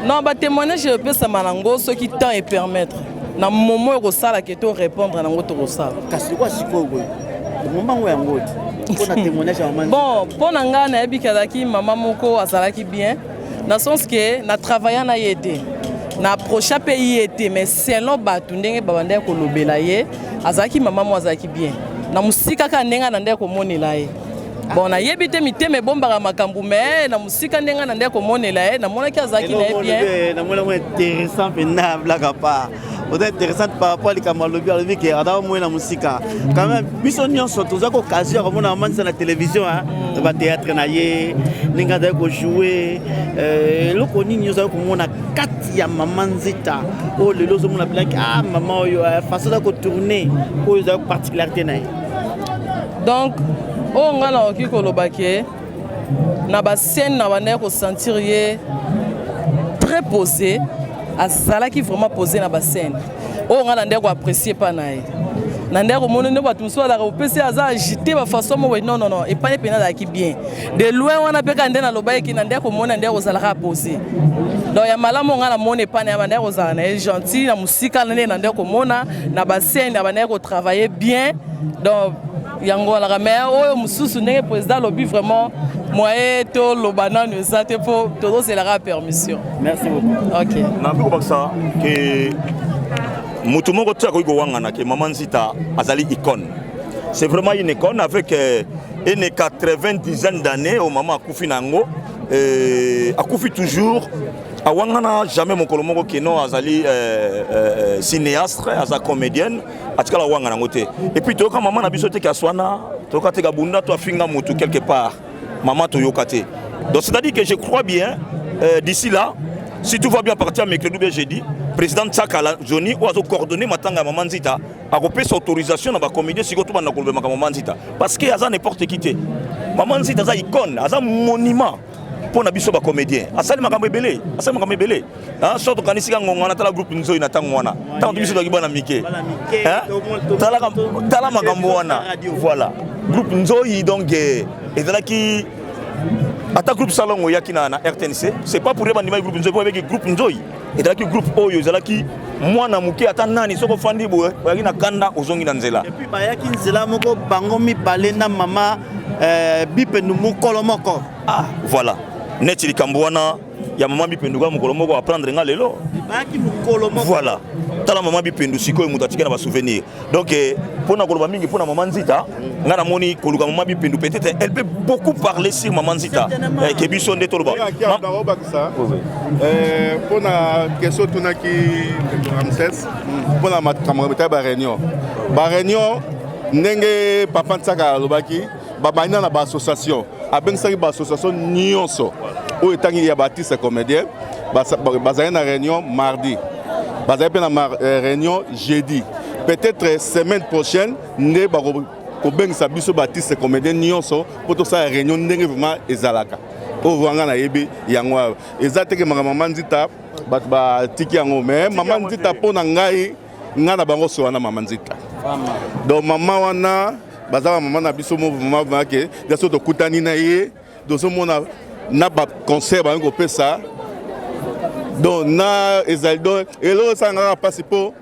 Non, batémoignage epesama nango soki temps epermettre. Na moment oyo kosalaka to répondre nango, tokosala. Kasi lokwa sikoyo boye, mombango yango te mpo na témoignage ya mama? Bon, mpo na ngai, nayebi ke azalaki mama moko azalaki bien, na sens ke na travailla na ye te, na approcha mpe ye te, mais selon bato ndenge babandaki kolobela ye, azalaki mama mo azalaki bien. Na mosika kaka ndenge na ndenge komonela ye, bon, nayebi te, mitema ebombaka makambo, mais na mosika ndenge na ndenge komonela ye, namonaki azalaki na ye bien. Namoni yango intéressant mpenza, blague à part, oza intéressante par rapport likambo alobi ke aza moi na mosika. Quand même, biso nyonso tozwaki occasion ya komona mama Nzita na télévision, na bathéâtre na ye, ndenge azali kojoue. Eloko nini ozali komona kati ya mama Nzita oyo lelo ozomona bilaki, ah, mama oyo, façon azali kotourne, oyo ezali particularité na ye? Donc oyo ngai nakoki koloba ke na bascène na bandaki kosentir ye très posé, azalaki vraiment posé na bascène. Oyo ngai na ndeki koapprécie mpa na ye, na ndeki komona nde bato mosusu azalaka kopesi, aza agité, bafaçon moko. Non, non, non, epani mpena azalaki bien de loin wana mpe kaka nde nalobaki na ndeki komona ndeki kozalaka posé. Donc ya malamu ngai namoni epani ya bandeki kozala na ye gentil na mosika, nde na ndeki komona na bascène ya bandeki kotravaille bien. Donc yango wanaka. Mais oyo mosusu, ndenge président alobi, vraiment moyen toloba nanu eza te mpo tozozelaka permission. Merci beaucoup. Ok. Nakoki kobakisa ke moto moko te akoki kowangana ke mama Nzita azali icône. C'est vraiment une icône avec une 90 dizaine d'années oyo mama akufi na yango, akufi toujours awangana jamais mokolo moko keno azali cinéaste, aza comédienne, atikala awangana yango te. Et puis toyoka mama na biso te ke aswana, toyoka te kabunda to afinga motu quelque part, mama toyoka te. Donc c'est à dire que je crois bien, d'ici là, si tout va bien, à partir ya mercredi ou bien jeudi, président Tsakala Johnny oyo azocoordonne matanga ya mama Nzita akopesa autorisation na bacomédien. Sikoyo tobanda kolobemaka mama Nzita, parce que aza n'importe qui te. Mama Nzita aza icône, aza monument mpo na biso bacomédien. Asali makambo ebele, asali makambo ebele. So tokanisi ka ngonga wana, tala groupe Nzoi na ntango wana, ntango biso tozalaki bana mike, tala makambo wana. Voilà, groupe Nzoi. Donc ezalaki ata groupe Salongo oyaki na RTNC, c'est pas pour ye bandimaki groupe Nzoi, mpo bayebaki groupe Nzoi ezalaki groupe oyo ezalaki mwana moke, ata nani, soki ofandi boye, oyaki na kanda, ozongi na nzela. Et puis bayaki nzela moko bango mibale na mama Bipendu mokolo moko. Ah, voilà, neti likambo wana ya mama Bipendu kaka mokolo moko apprendre nga lelo. Bayaki mokolo moko. Voilà, tala mama Bipendu sikoyo, moto atika na basouvenir. Donc mpona koloba mingi mpona mama Nzita, nga namoni koluka mama Bipendu, peut-être elle peut beaucoup parler sur mama Nzita ke biso nde toloba. Obakisa mpona question otunaki Ramses mpona makambo etali baréunion, baréunion ndenge papa Ntsaka alobaki, babandi na baassociation. Abengisaki ba association nyonso oyo etangi ya ba artiste comédien, bazali na réunion mardi, bazali mpe na réunion jeudi. Peut-être semaine prochaine nde bakobengisa biso ba artiste comédien nyonso mpo tosala réunion ndenge vraiment ezalaka. Oyo vraiment ngai nayebi yango awa eza teke makambo mama Nzita, bato batiki yango. Mais mama Nzita, mpo na ngai, ngai na bango so wana mama Nzita, donc mama wana baza bamama na biso. Mo vraiment vraiment ke biso tokutani na ye, tozomona na baconcert bangi kopesa, donc na ezali, donc eloko esalanga kaka mpasi mpo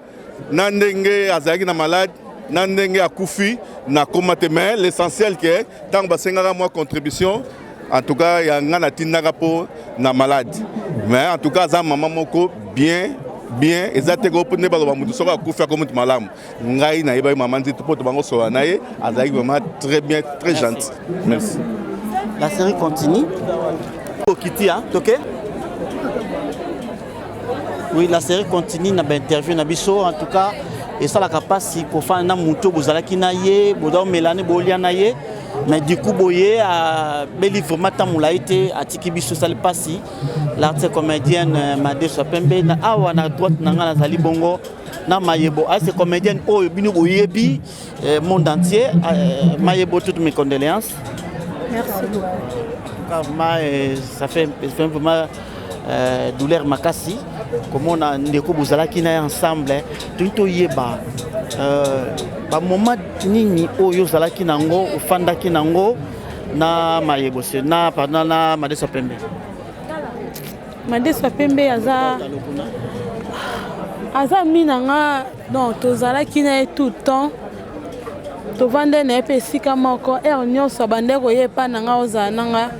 na ndenge azalaki na malade, na ndenge akufi nakoma te. Mais l'essentiel ke ntango basengaka mwa contribution, en tout cas ya ngai natindaka mpo na malade. Mais en tout cas aza mama moko bien bien. Eza te ko nde baloba motu soki akufi ako motu malamu. Ngai nayebaki mama Nzita mpo to bango sola na ye, azalaki vraiment très bien, très gentil. Merci. La série continue. Okiti, hein, ok? Oui, la série continue na interview na biso. En tout cas, esalaka mpasi kofanda na motu bozalaki na ye, boza omelani, bolia na ye, mais du coup boye abeli vraiment ntango molai te, atiki biso, esali mpasi. L'artiste comédienne Madeso Pembe na awa na droite na ngai nazali bongo na Mayebo, artiste comédienne oyo bino boyebi monde entier. Mayebo, toutes mes condoléances. Merci beaucoup. Vraiment, ça fait vraiment douleur makasi komona ndeko bozalaki na ye ensemble. Tolingi toyeba bamoment nini oyo ozalaki nango, ofandaki nango na Mayebo se na, pardon, na Madeso Pembe. Madeso Pembe aza mi na nga, donc tozalaki na ye tout le temps, tovande na ye mpe esika moko. Heure nyonso abande koya epa na nga, ozala na nga,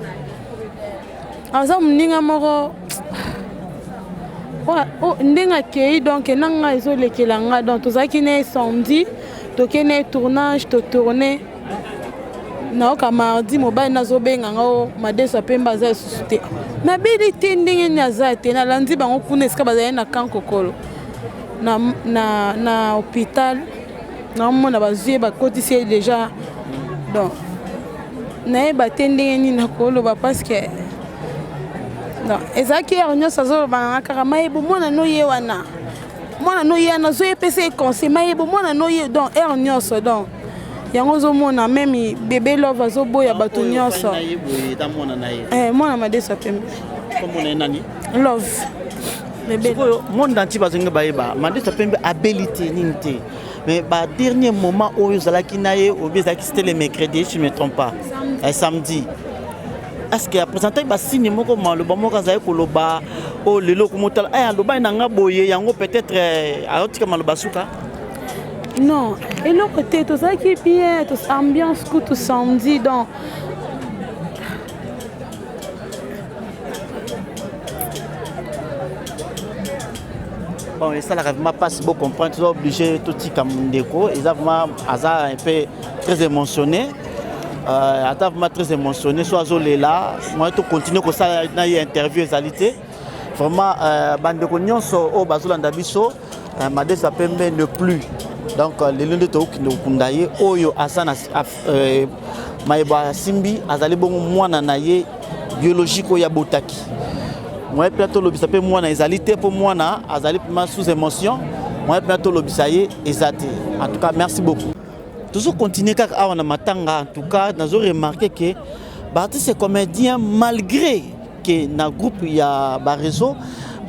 aza moninga moko ndenge akei, donc na nga ezolekela nga. Donc tozalaki na ye samedi, tokei na ye tournage, totourne. Nayoka mardi mobali nazobenga nga o Madeso Pembe aza lisusu te. Nabeli te, ndenge nini aza te? Nalandi bango kuna esika bazali na Kankokolo na hôpital, naomona bazwi ye, bakotisi ye déjà. Donc nayeba te ndenge nini nakoloba, parce que non, ezalaki heure nyonso azoloba nanga kaka: "Mayebo, mwana no ye wana, mwana no ye wana." Azoyepesa ye conseil: "Mayebo, mwana no ye." Donc heure nyonso, donc yango ozomona même bébé Love azoboya bato nyonso. Mwana Madeso Pembe. Love. Sikoyo monde entier bazongi bayeba Madeso Pembe abeli te, nini te, mais ba dernier moment oyo ozalaki na ye, obi ezalaki, c'était le mercredi, je me trompe pas, samedi, est ce que apresentaki basigne moko, maloba moko azali koloba oyo lelo okomotala alobaki na nga boye, yango peut-être aotika maloba suka? Non, eloko te, tozalaki bien, ambiance kutu samedi, donc Bon, esalaka vraiment mpasi, bocomprendre, toza obligé totika ndeko, eza vraiment, aza un peu très émotionné, ata vraiment très émotionné, so azolela, moyen tocontinue kosala na ye interview ezali te. Vraiment, bandeko nyonso oyo bazolanda biso, Madeso Pembe ne plus, donc lelo nde tokokende kokunda ye. Oyo aza na Mayebo asimbi, azali bongo mwana na ye biologique oyo abotaki. Moyen mpe tolobisa mpe mwana ezali te, mpo mwana azali mpema sous émotion, moyen mpe tolobisa ye eza te. En tout cas, merci beaucoup. Tozocontinue kaka awa na matanga. En tout cas, nazo remarquer ke baartiste comédien, malgré ke na groupe ya baréseau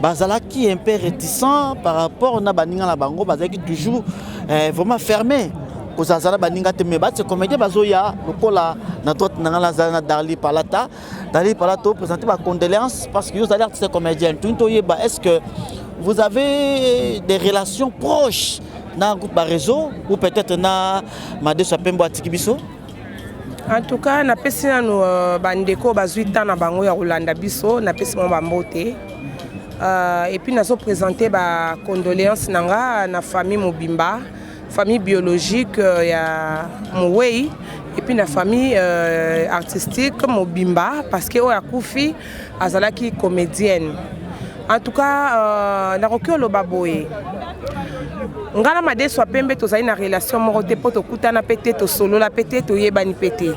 bazalaki un peu réticent par rapport na baninga na bango, bazalaki toujours vraiment fermé, kozala baninga te, mais baartiste comédien bazoya. Lokola na droite na nga nazala na Darli Palata. Darli Palata, présenter bacondoléance parce que yo ozali artiste comédien. Tuni toyeba, est ce que vous avez des relations proches na groupe baréseau ou peut-être na Madeso ya Pembe atiki biso? En tout cas, napesi nanu bandeko bazwi temps na bango ya kolanda biso, napesi bango bambote, et puis nazoprésente bacondoléance na nga na famille mobimba, famille biologique ya mowei, et puis na famille artistique mobimba, parce que oyo akufi azalaki comédienne. En tout cas, nakoki oloba boye: ngai na Madeso ya Pembe tozali na relation moko te, mpo tokutana mpe te, tosolola mpe te, toyebani mpe te.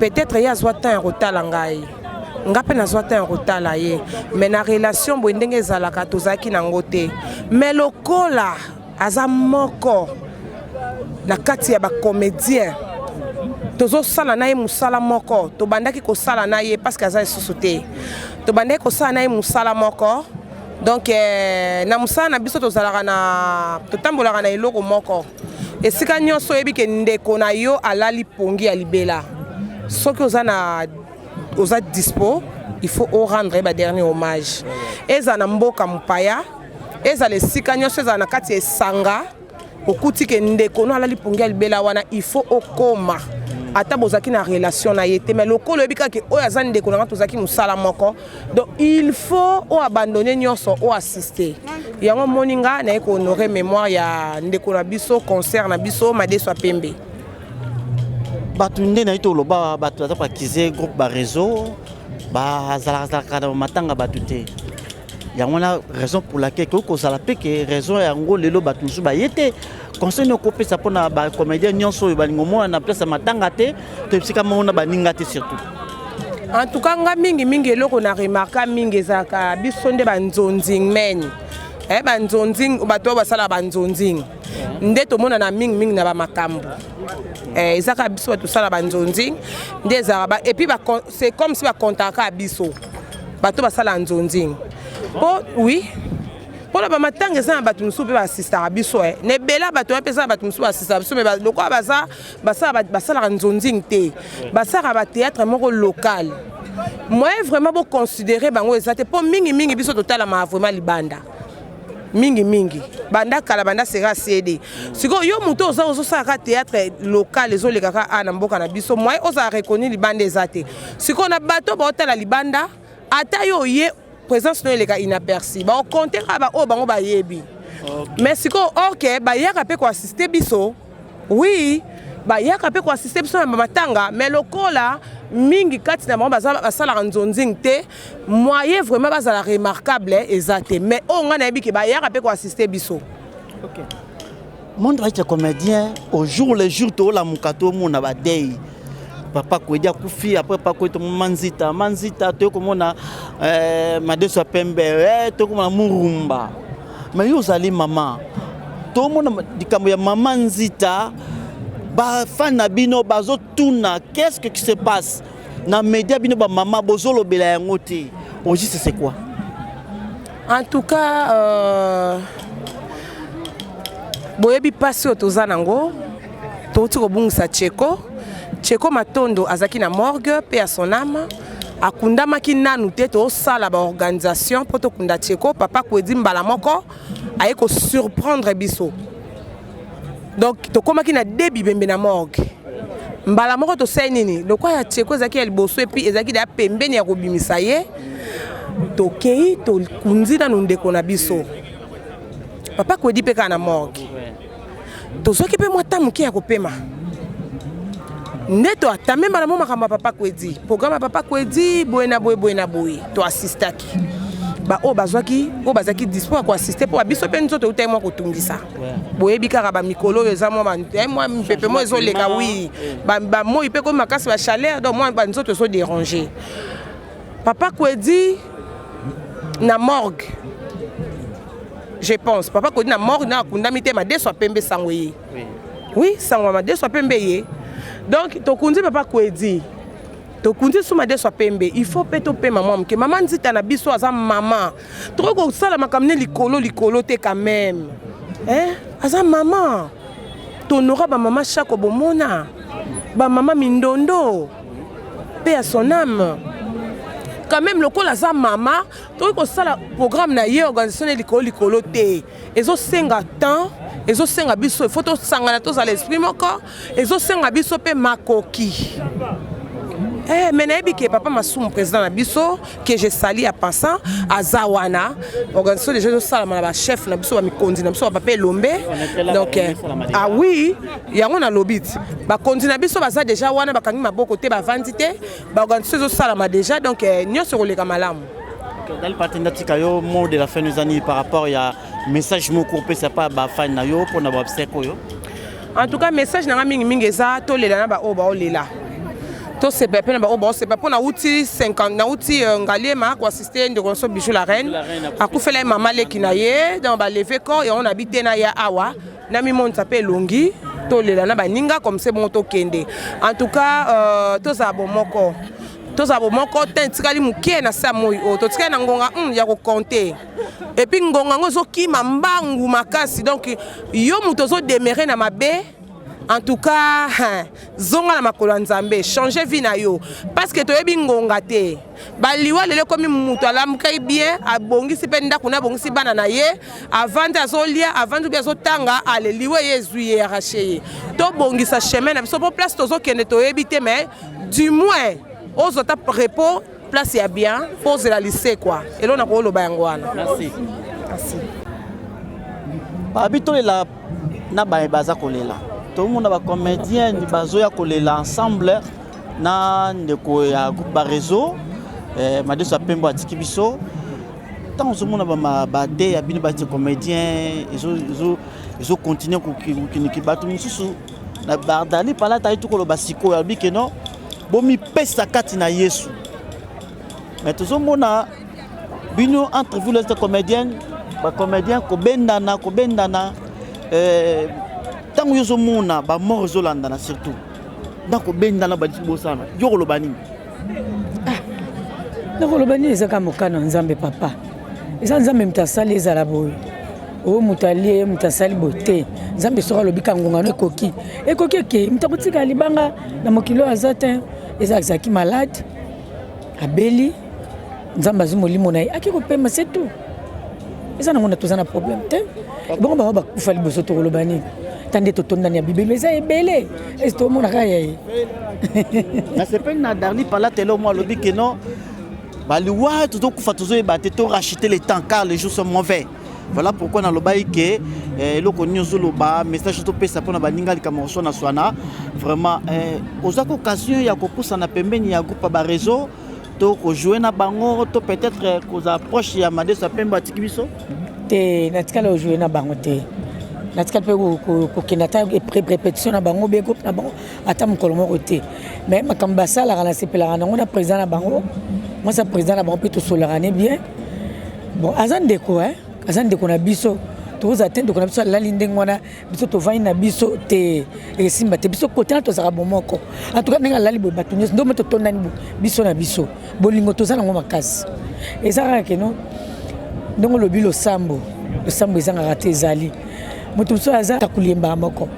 Peut-être ye azwa temps ya kotala ngai, nga mpe nazwa temps ya kotala ye, mais na relation boye ndenge ezalaka tozalaki nango te. Mais lokola aza moko na kati ya bacomédien, tozosala na ye mosala moko, tobandaki kosala na ye parce que aza lisusu te, tobandaki kosala na ye mosala moko. Donc na mosala na biso tozalaka na totambolaka na eloko moko. Esika nyonso oyebi ke ndeko na yo alali pongi ya libela, soki oza na oza dispo, il faut orendre ye badernier hommage. Ezala na mboka mopaya, ezala esika nyonso, ezala na kati ya esanga, okuti ke ndeko no alali pongi ya libela wana, il faut okoma, ata bozalaki na relation na ye te. Mais lokola oyebi kaka oyo aza ndeko na nga, tozalaki mosala moko, donc il faut oabandonner nyonso, oassiste. Yango moni nga naye kohonorer mémoire ya ndeko na biso, concert na biso Madeso ya Pembe. Bato nde nayi toloba, bato baza koaccuser groupe baréseau bazalaka na matanga bato te. Yango wana raison pour laquelle koki kozala mpe ke raison yango lelo bato mosusu baye te. Conseil nini okopesa mpona bacomédien nyonso oyo balingo omona na place ya matanga te to esika moko na baninga te surtout? En tout cas, nga mingimingi eloko na remarka mingi ezalaka biso nde banzonzing men, banzonzing, bato oyo basalaka banzonzing nde tomonana mingimingi na bamakambo. Eza kaka biso bato tosala banzonzing nde ezalaka. Et puis c'est comme si bakontaka biso bato basala nzonzing mpo oui, mpona bamatanga eza na bato mosusu mpe baasistaka biso. Na ebele ya bato wana mpe eza na bato mosusu baasistaka biso, mais lokola baza basalaka nzonzing te, basalaka bathéâtre moko local, moyen vraiment boconsidérer bango eza te, mpo mingimingi biso totalamaka vraiment libanda mingimingi banda kala, banda sera cd. Sikoyo yo moto oza ozosalaka théâtre local, ezolekaka a na mboka na biso, moyen ozala reconnu libanda eza te. Sikoyo na bato baotala libanda, ata yo oye, présence no eleka inaperçu, baokonte kaka baoyo bango bayebi. Mais sikoyo orke bayaka mpe koassiste biso, oui, bayaka mpe koassiste biso na bamatanga, mais lokola mingi kati na bango basalaka nzonzing te, moyen vraiment bazala remarquable eza te. Mais oyo ngai nayebi ke bayaka mpe koassiste biso. Monde reste comédien au jour le jour, toolamuka tomona badei papa Kwedi akufi, après papa Kwedi tomona Manzita, Manzita toye komona Madeso ya Pembe, toye komona Murumba. Mais yo ozali mama, tomona likambo ya mama Nzita, bafani na bino bazotuna qu'est-ce qui se passe na média, bino bamama bozolobela yango te. Au juste, c'est quoi? En tout cas, boyebi mpasi oyo toza nango. Touti kobungisa Cheko, Cheko Matondo azalaki na morgue mpe ya son âme, akundamaki nanu te. Tosala baorganisation mpo tokunda Cheko. Papa Kwedi mbala moko aye kosurprendre biso, donc tokomaki na de bibembe na morgue mbala moko. Tosali nini? Lokwa ya Cheko ezalaki ya liboso, et puis ezalaki deya pembeni ya kobimisa ye, tokei tokundi nanu ndeko na biso papa Kwedi mpe kaka na morgue. Tozwaki mpe mwa ta moke ya kopema nde toatame mbala mo makambo ya papa Kwedi, programme ya papa Kwedi boye na boye, boye na boye. Toasistaki baoyo bazwaki, oyo bazalaki dispo ya koassiste, mpo babiso mpe nzoto eutaki mwa kotungisa. Boyebi kaka bamikolo oyo eza mwa mwa mipepe mwa ezoleka, wi, bamoi mpe komi makasi, bachaleur, donc mwa banzoto ezodérange. Papa Kwedi na morgue, je pense papa Kwedi na morgue na akundami te. Madeso apembe sango ye, oui, sango ya madeso apembe ye. Donc tokundi papa Kwedi, tokundi su madeso ya pembe. Il faut mpe topema mwa moke. Mama Nzita na biso aza mama, tokoki kosala makambo ne likolo likolo te quand même, eh? Aza mama, tonora bamama chako, bomona bamama mindondo mpe ya son âme quand même. Lokola aza mama, tokoki kosala programme na ye, organisation ne likolo likolo te. Ezosenga temps, ezosenga biso il faut tosangana, tozala esprit moko, ezosenga biso mpe makoki. Mais nayebi ke papa Masumu, président na biso que je salue en passant, aza wana. Organisation déjà ezosalama na bachef na biso, bamikonzi na biso, bapapa Elombe. Donc ah oui, yango nalobi ti bakonzi na biso baza déjà wana, bakangi maboko te, bavandi te, baorganisation ezosalama déjà. Donc nyonso ekoleka malamu. Dal parti ndatika yo, mot de la fin eza nini par rapport ya message moko opesa pa bafani na yo mpona baobsèques oyo? En tout cas, message na nga mingimingi eza tolela na baoyo baolela. Tosepela mpe na baoyo baosepela mpo nauti 50, nauti Ngaliema koassiste ndeko na biso Bijou la Reine, akufela ye mama leki na ye, donc baleve corps yango na bi te na ya awa namimonisa mpe elongi, tolela na baninga comme se bongo tokende. En tout cas tozala bomoko, tozala bomoko te. Etikali moke na sa moi oyo totikali na ngonga ya kocompter, et puis ngonga yango ezokima mbangu makasi. Donc yo moto ozodemeurer na mabe, en tout cas hein, zonga na makolo ya Nzambe, change vie na yo, parce que toyebi ngonga te. Baliwa lelo ekomi, moto alamukaki bien, abongisi mpe ndako na, abongisi bana na ye, avandi azolia, avandi mpe azotanga, ale liwa ye ezwi ye, arrache ye. Tobongisa chemin na biso mpo place tozokende toyebi te, mais du moins ozwa ata repos, place ya bien mpo ozela lisekwa. Eloko na koloba yango wana. Merci. Merci. Babi tolela na baye baza kolela, tomona bacomédien bazoya kolela ensemble na ndeko ya groupe Bareseau, Madeso ya Pembo atiki biso. Ntango ozomona bade ya bino bati comédien ezocontinue kokendeki, bato mosusu na bardali palata ayi tukoloba sikoyo, alobi ke non, bomipesa kati na Yesu. Mais tozomona bino entre vous les comédiennes, bacomédien kobendana kobendana. Ntango yo ozomona bamort ezolandana, surtout na kobendana balisi bosana, yo koloba nini? Nakoloba nini? Ezaka mokano ya Nzambe, papa. Eza Nzambe moto asali ezala boye. Oyo moto alie, moto asali boye te. Nzambe soki alobi ka ngongano ekoki, ekoki, ekei. Moto akotika libanga na mokili oyo aza te. Eza azalaki malade, abeli, Nzambe azwi molimo na ye, ake kopema, c'est tout. Eza nango na toza na problème te. Bongo bango bakufa liboso, tokoloba nini? Ta nde totondani ya bibembe eza ebele, ese tomona kaka ya ye. Nasepeli na Darli Palatelo mo alobi ke non, baliwa tozokufa tozoyeba te, toracheter le temps car les jours sont mauvais. Voilà pourquoi nalobaki ke eloko nini ozoloba, message topesa mpona baninga likambo koswana swana. Vraiment ozwaki occasion ya kopusana pembeni ya groupe ya Bareseau to kojouer na bango to peut-être kozala proche ya Madeso ya Pembe atiki biso? Te, natikali kojouer na bango te. Natikali mpe kokende ata répétition na bango be groupe na bango ata mokolo moko te. Mais makambo basalaka, nasepelaka nango na président na bango, mwasi ya président na bango mpe tosolaka ne bien. Bon, aza ndeko, aza ndeko na biso. Tokozala te ndeko na biso alali ndenge wana, biso tovandi na biso te, esimba te. Biso kote na tozalaka bomoko. En tout cas ndenge alali boye, bato nyonso nde totondani biso na biso, bolingo toza nango makasi. Eza kaka keno ndenge olobi, losambo, losambo ezangaka te. Ezali moto mosusu aza takoliembaka moko,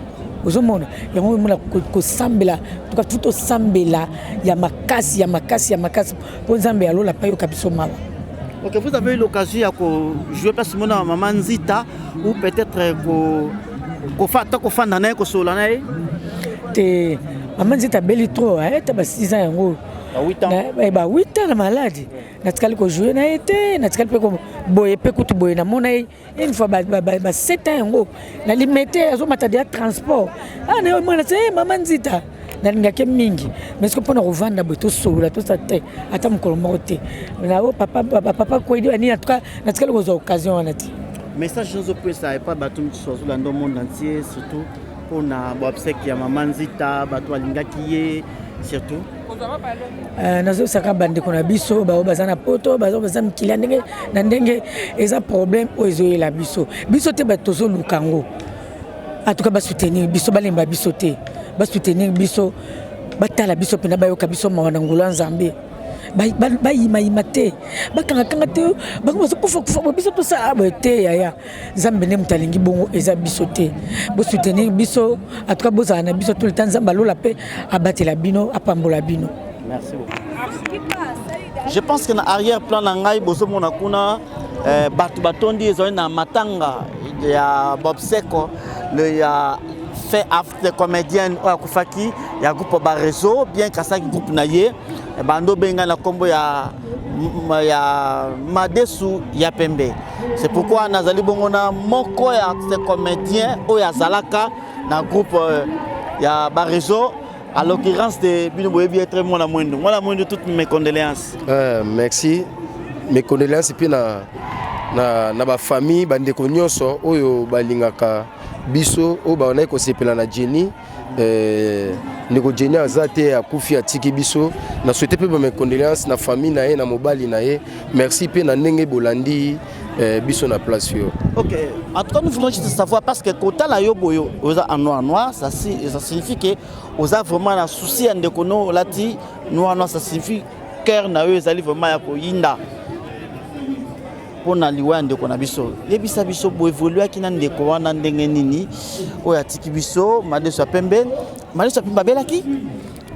ozomona yango, omona kosambela tuka tu tosambela ya makasi, ya makasi, ya makasi, mpo Nzambe alola mpe ayoka biso mawa. Ok, vous avez eu l'occasion de jouer place mona maman Nzita ou peut-être ko kofa ta kofanda na ye, kosolola na ye? Te, mama Nzita abeli trop, ta ba 6 ans yango. Ba 8 ans. Ba 8 ans na maladi. Natikali kojouer na ye te, natikali mpe boye mpe kutu boye namona ye une fois ba 7 ans yango na Limete, azomata deya transport. Ah, na mwana se mama Nzita nalingaki mingi, mais soki mpona kovanda boye tosolola tosa te, ata mokolo moko te. Na papa, papa Kwedi banini, en tout cas natikali kozwa occasion wana te. Message ozopesa epa bato mosusu azolanda monde entier, surtout mpona baobsèques ya mama Nzita, bato balingaki ye surtout? Nazosaka bandeko na biso bao baza na Poto, baza mikili ya ndenge na ndenge, eza problème oyo ezoyela biso, biso te bato tozoluka yango. En tout cas basoutenir biso, balemba biso te, basoutenir biso, batala biso mpena, bayoka biso mawa na ngolu ya Nzambe, bayimayima te, bakangakanga te. Bango bazokufakufa bo biso tosala boye te. Yaya, Nzambe nde moto alingi bongo, eza biso te. Bosoutenir biso, en tout cas bozala na biso tout le temps. Nzambe alola mpe abatela bino, apambola bino. Merci beaucoup. Je pense que na arrière plan na ngai bozomona kuna bato batondi, ezali na matanga ya Bob Seko, le ya fait after comédienne oyo akufaki ya groupe Bareseau, bien kasalaki groupe na ye bando benga na nkombo ya Madesu ya Pembe. C'est pourquoi nazali bongo na moko ya artiste comédien oyo azalaka na groupe ya Bareseau, à l'occurrence de bino boyebi être mwana mwindu. Mwana mwindu, toutes mes condoléances. Merci, mes condoléances mpe na bafamille, bandeko nyonso oyo balingaka biso, oyo bandaki kosepela na Jenny. Eh, ndeko Jenny aza te, akufi, atiki biso. Na souhaite mpe ba mes condoléances na famille na ye, na mobali na ye. Merci mpe na ndenge bolandi biso na place yo. Ok, en tout cas, nous voulons juste savoir parce que kotala yo boyo oza en noir noir, ça, ça signifie que oza vraiment na souci ya ndeko no olati noir noir, ça signifie cœur na yo ezali vraiment ya koyinda mpo na liwa ya ndeko na biso. Yebisa biso, boévoluaki na ndeko wana ndenge nini oyo atiki biso, Madeso ya Pembe? Madeso ya Pembe abelaki?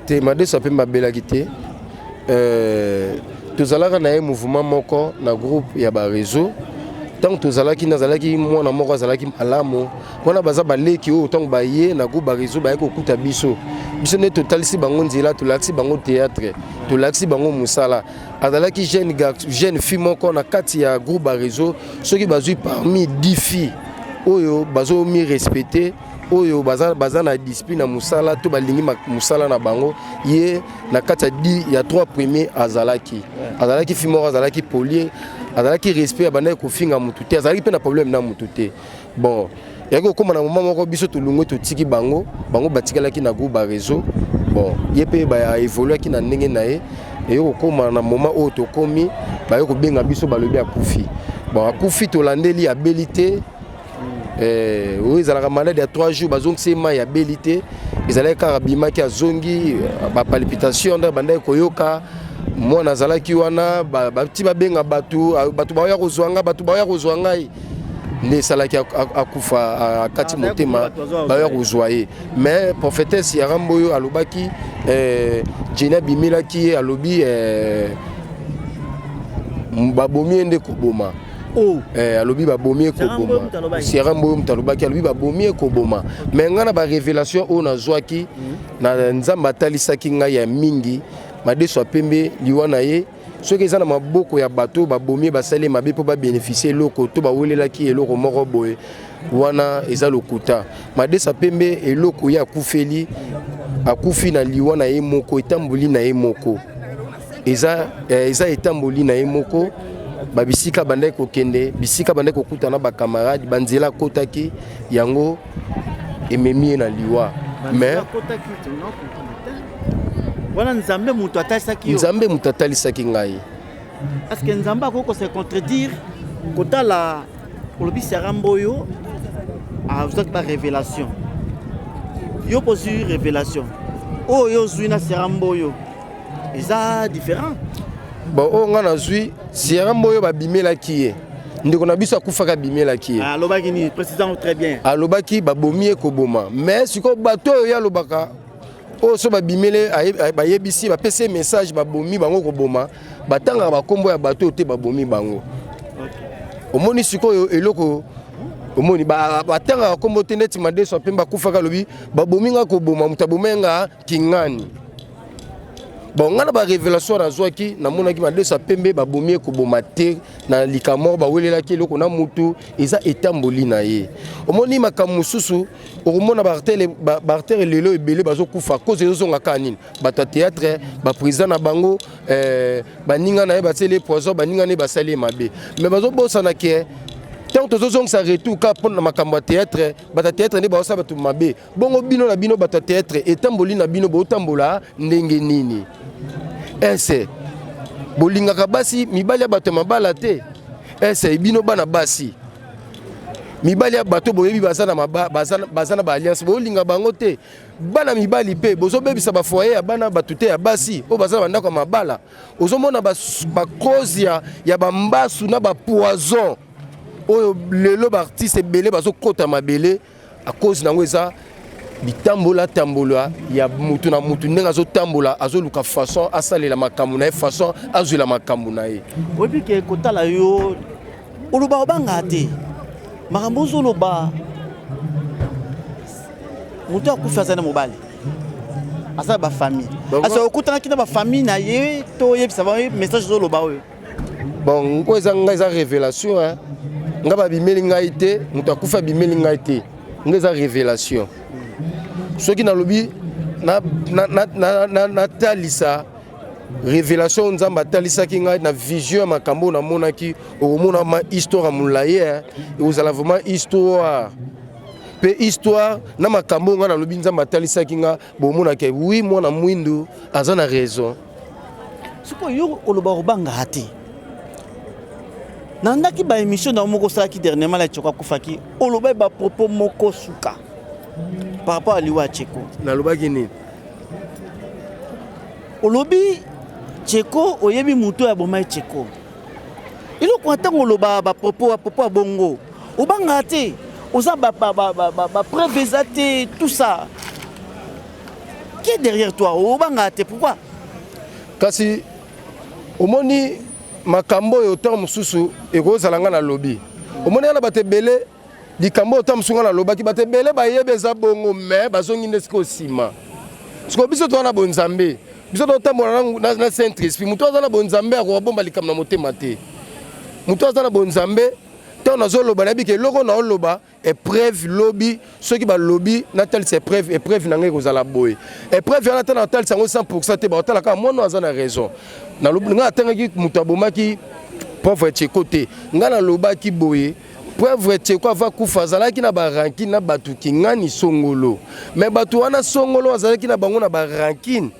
Te, Madeso ya Pembe abelaki te. Tozalaka na ye mouvement moko na groupe ya baréseau. Ntango tozalaki, nazalaki mwana moko azalaki malamu wana. Baza baleki oyo ntango baye na groupe baréseau, baye kokuta biso. Biso nde totalisi bango nzela, tolakisi bango théâtre, tolakisi bango mosala. Azalaki jeune fille moko na kati ya groupe baréseau. Soki bazwi parmi 10 filles oyo bazomi respecte, oyo baza na discipline na mosala to balingi mosala na bango, ye na kati ya 10 ya 3 premier azalaki. Azalaki fille moko azalaki polie, azalaki respect, abandaki kofinga motu te, azalaki mpe na problème na motu te. Bon, yaki kokóma na moment moko, biso tolongwe, totiki bango, bango batikalaki na groupe baréseau. Bon, ye mpe baévoluaki na ndenge na ye. Eye kokóma na moment oyo tokómi, baye kobenga biso, balobi akufi. Bon, akufi, tolandeli, abeli te. Oyo ezalaka malade ya 3 jours, bazongisi ye mai, abeli te. Ezalaki kaka abimaki, azongi, bapalpitation nde bandaki koyoka. Mwana azalaki wana, bati babenga bato, bato baoya kozwa ngai, bato baoya kozwa ngai, nde esalaki akufa, akati motema, baoya kozwa ye. Mais prophétesse ya Rambo oyo alobaki, Jenny abimelaki ye, alobi babomi ye nde koboma. Oh. Alobi babomi ye koboma. Sera Mboyo moto alobaki, alobi babomi ye koboma. Mais ngai na barévélation oyo nazwaki na Nzambe, atalisaki ngai ya mingi, Madeso ya Pembe, liwa na ye soki eza na maboko ya bato oyo babomi ye, basali ye mabe mpo babénéficie eloko to bawelelaki eloko moko boye, wana eza lokuta. Madeso ya Pembe, eloko ye akufeli, akufi na liwa na ye moko, etamboli na ye moko, eza etamboli na ye moko. Babisika bandaki kokende, bisika bandaki kokutana bacamarade, banzela akotaki, yango ememi ye na liwa. Mais wana Nzambe moto atalisaki yo? Nzambe moto atalisaki ngai. Parce que Nzambe akoki kose contredire? Kotala olobi Sara Mboyo azwaki barévélation, yo mpo ozwi révélation oyo ozwi na Sara Mboyo eza différent. Bon, oyo ngai nazwi, Sierra Mboyo babimelaki ye, ndeko na biso akufaki, abimelaki ye. Alobaki nini? Précisant très bien. Alobaki babomi ye koboma. Mais sikoyo bato oyo ye alobaka, oyo so babimele, bayebisi, bapesi ye message, babomi bango koboma, batangaka bakombo ya bato oyo te babomi bango. Omoni sikoyo eloko omoni, batangaka kombo te. Neti Madeso Apemba akufaka, alobi babomi nga koboma, moto abomi nga kingani. Bon, ngai na barévélation nazwaki, namonaki Madeso ya Pembe babomi ye koboma te na likambo moko bawelelaki eloko na mutu, eza etamboli na ye. Omoni makambo mosusu, okomona baartere lelo ebele bazokufa, cause ezozonga kaka nini? Bato ya théâtre, baprésident na bango, baninga na ye batieli ye poison, baninga na ye basali ye mabe. Mais bazobosana ke ntango tozozongisa retour kaka mpona makambo ya théâtre, bato ya théâtre nde baosala bato mabe. Bongo bino na bino bato ya théâtre, etamboli na bino, botambola ndenge nini? Ese bolingaka basi mibali ya bato ya mabala te? Ese bino bana basi mibali ya bato boyebi baza na, baza na baalliance, bolinga bango te? Bana mibali mpe bozobebisa bafoyer ya bana bato te ya basi oyo baza na bandako ya mabala. Ozomona bacause ya bambasu na bapoison oyo lelo baartiste ebele bazokɔta mabele, à cause nango eza bitambola tambola ya mutu na mutu, ndenge azotambola, azoluka façon asalela makambo na ye, façon azwela makambo na ye. Oyebi ke kotala yo, oloba, obanga te makambo ozoloba. Moto akufi aza na mobali, aza na bafamille, asa okutanaki na bafamille na ye to oyebisa bango message ozoloba oyo? Bon, oyo eza ngai, eza révélation, hein. Ngai babimeli ngai te, moto akufi abimeli ngai te. Ngai eza révélation. Soki nalobi natalisa révélation Nzambe atalisaki ngai na vision ya makambo oyo namonaki, okomona ma histoire ya molai, ekozala vraiment histoire. Mpe histoire na makambo oyo ngai nalobi, Nzambe atalisaki nga, bomonaka wi mwana mwindu aza na raison. Sikoyo yo oloba kobangaka te. Nalandaki ba émission na yo moko osalaki dernièrement la Tsheko akufaki, olobaki ba propos moko suka par rapport à liwa ya Tsheko. Nalobaki nini? Olobi Tsheko oyebi moto oyo abomaki Tsheko. Eloko wana ntango oloba ba propos ba propos ya bongo obangaka te, oza ba ba ba ba ba preuve eza te, tout ça. Qui est derrière toi? Obangaka te pourquoi? Kasi omoni makambo oyo ntango mosusu ekozala nga nalobi, omoni nga na bato ebele likambo oyo ntango mosusu nga nalobaki bato ebele bayebi eza bongo, me bazongi nde sikoyo nsima. Sikoyo biso toza na bonzambe, biso totambola na, na saint esprit. Moto aza na bonzambe akoka bomba likambo na motema te. Moto aza na bonzambe, ntango nazoloba nayebi ke eloko naoloba épreuve lobi, soki balobi natalisa épreuve, épreuve na ngai ekozala boye. Épreuve wana ata natalisa yango 100 te, baotala kaka mwana aza na raison. Ngai atangaki moto abomaki pauvre Tsheko te. Ngai nalobaki boye, pauvre Tsheko ava kufa azalaki na barankine na bato kingani songolo, me bato wana songolo azalaki na bango na barankine.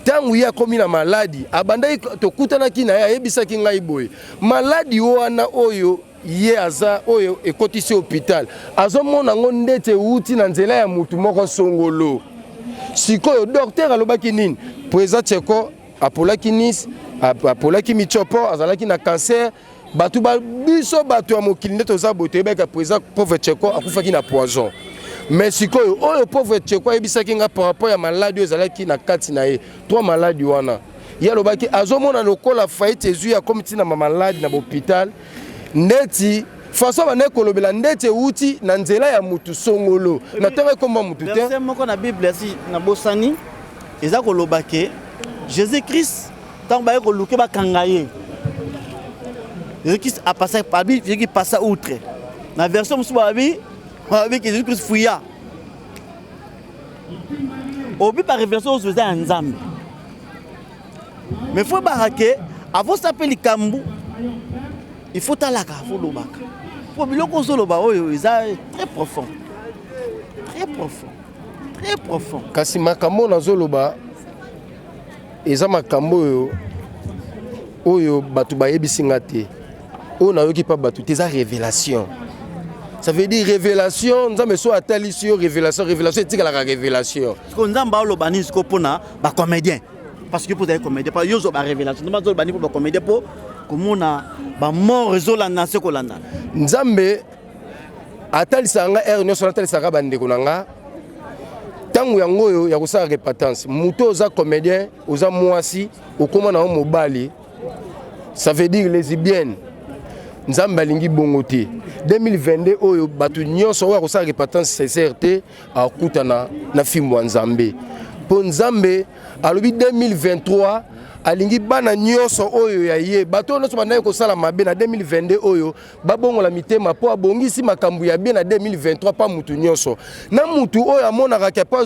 Ntango ye akomi na maladi, abandaki tokutanaki na ye, ayebisaki ngai boye, maladi wana oyo ye aza oyo ekotisi hôpital, azomona yango ndeti ewuti na nzela ya mutu moko songolo. Sikoyo docteur alobaki nini? Président Tsheko apolaki Nice, apolaki michopo, azalaki na cancer. Bato ba biso bato ya mokili nde toza boye, toyebaki président pauvre Tsheko akufaki na poison. Mais sikoyo oyo pauvre Tsheko ayebisaki nga par rapport ya maladi oyo ezalaki na kati na ye, trois maladi wana ye alobaki azomona lokola faillite ezwi, akomi ntina mamaladi na bopital, ndeti façon bandaki kolobela ndeti ewuti na nzela ya mutu songolo. Na ntango ekomba mutu te. Verset moko na Bible si nabosani, eza koloba ke Jésus Christ ntango baye koluke bakanga ye, Jésus Christ apasa, babi Jésus Christ passa outre. Na version mosusu babi babi ke Jésus Christ fuya. Obi par révélation oyo eza ya Nzambe. Mais faut baka ke avosa mpe likambo, il faut talaka, faut lobaka. Po biloko ozoloba oyo eza très profond. Très profond. Très profond. Kasi makambo nazoloba eza makambo oyo oyo bato bayebisi nga te, oyo nayoki mpa bato te, eza révélation. Ça veut dire révélation, Nzambe so atalisi yo révélation, révélation etikalaka révélation. Sikoyo Nzambe aloba nini sikoyo mpona bacomédien? Parce que mpo ozali comédien, yo ozwa barévélation, Nzambe azoloba nini mpo bacomédien, mpo komona bamort ezolanda se kolandana? Nzambe atalisaka nga heure nyonso, natalisaka bandeko na nga ntango yango oyo ya kosala repentance. Moto oza comédien, oza mwasi, okóma na yo mobali, ça veut dire lesbienne, Nzambe alingi bongo te. 2022 oyo bato nyonso oyo akosala repentance sincère te akutana na fimbo ya Nzambe, mpo Nzambe alobi 2023 alingi bana nyonso oyo ya ye, bato oyo nyonso bandaki kosala mabe na 2022 oyo babongola mitema, mpo abongisi makambo ya bien na 2023 mpa mutu nyonso. Na mutu oyo amonaka ke mpo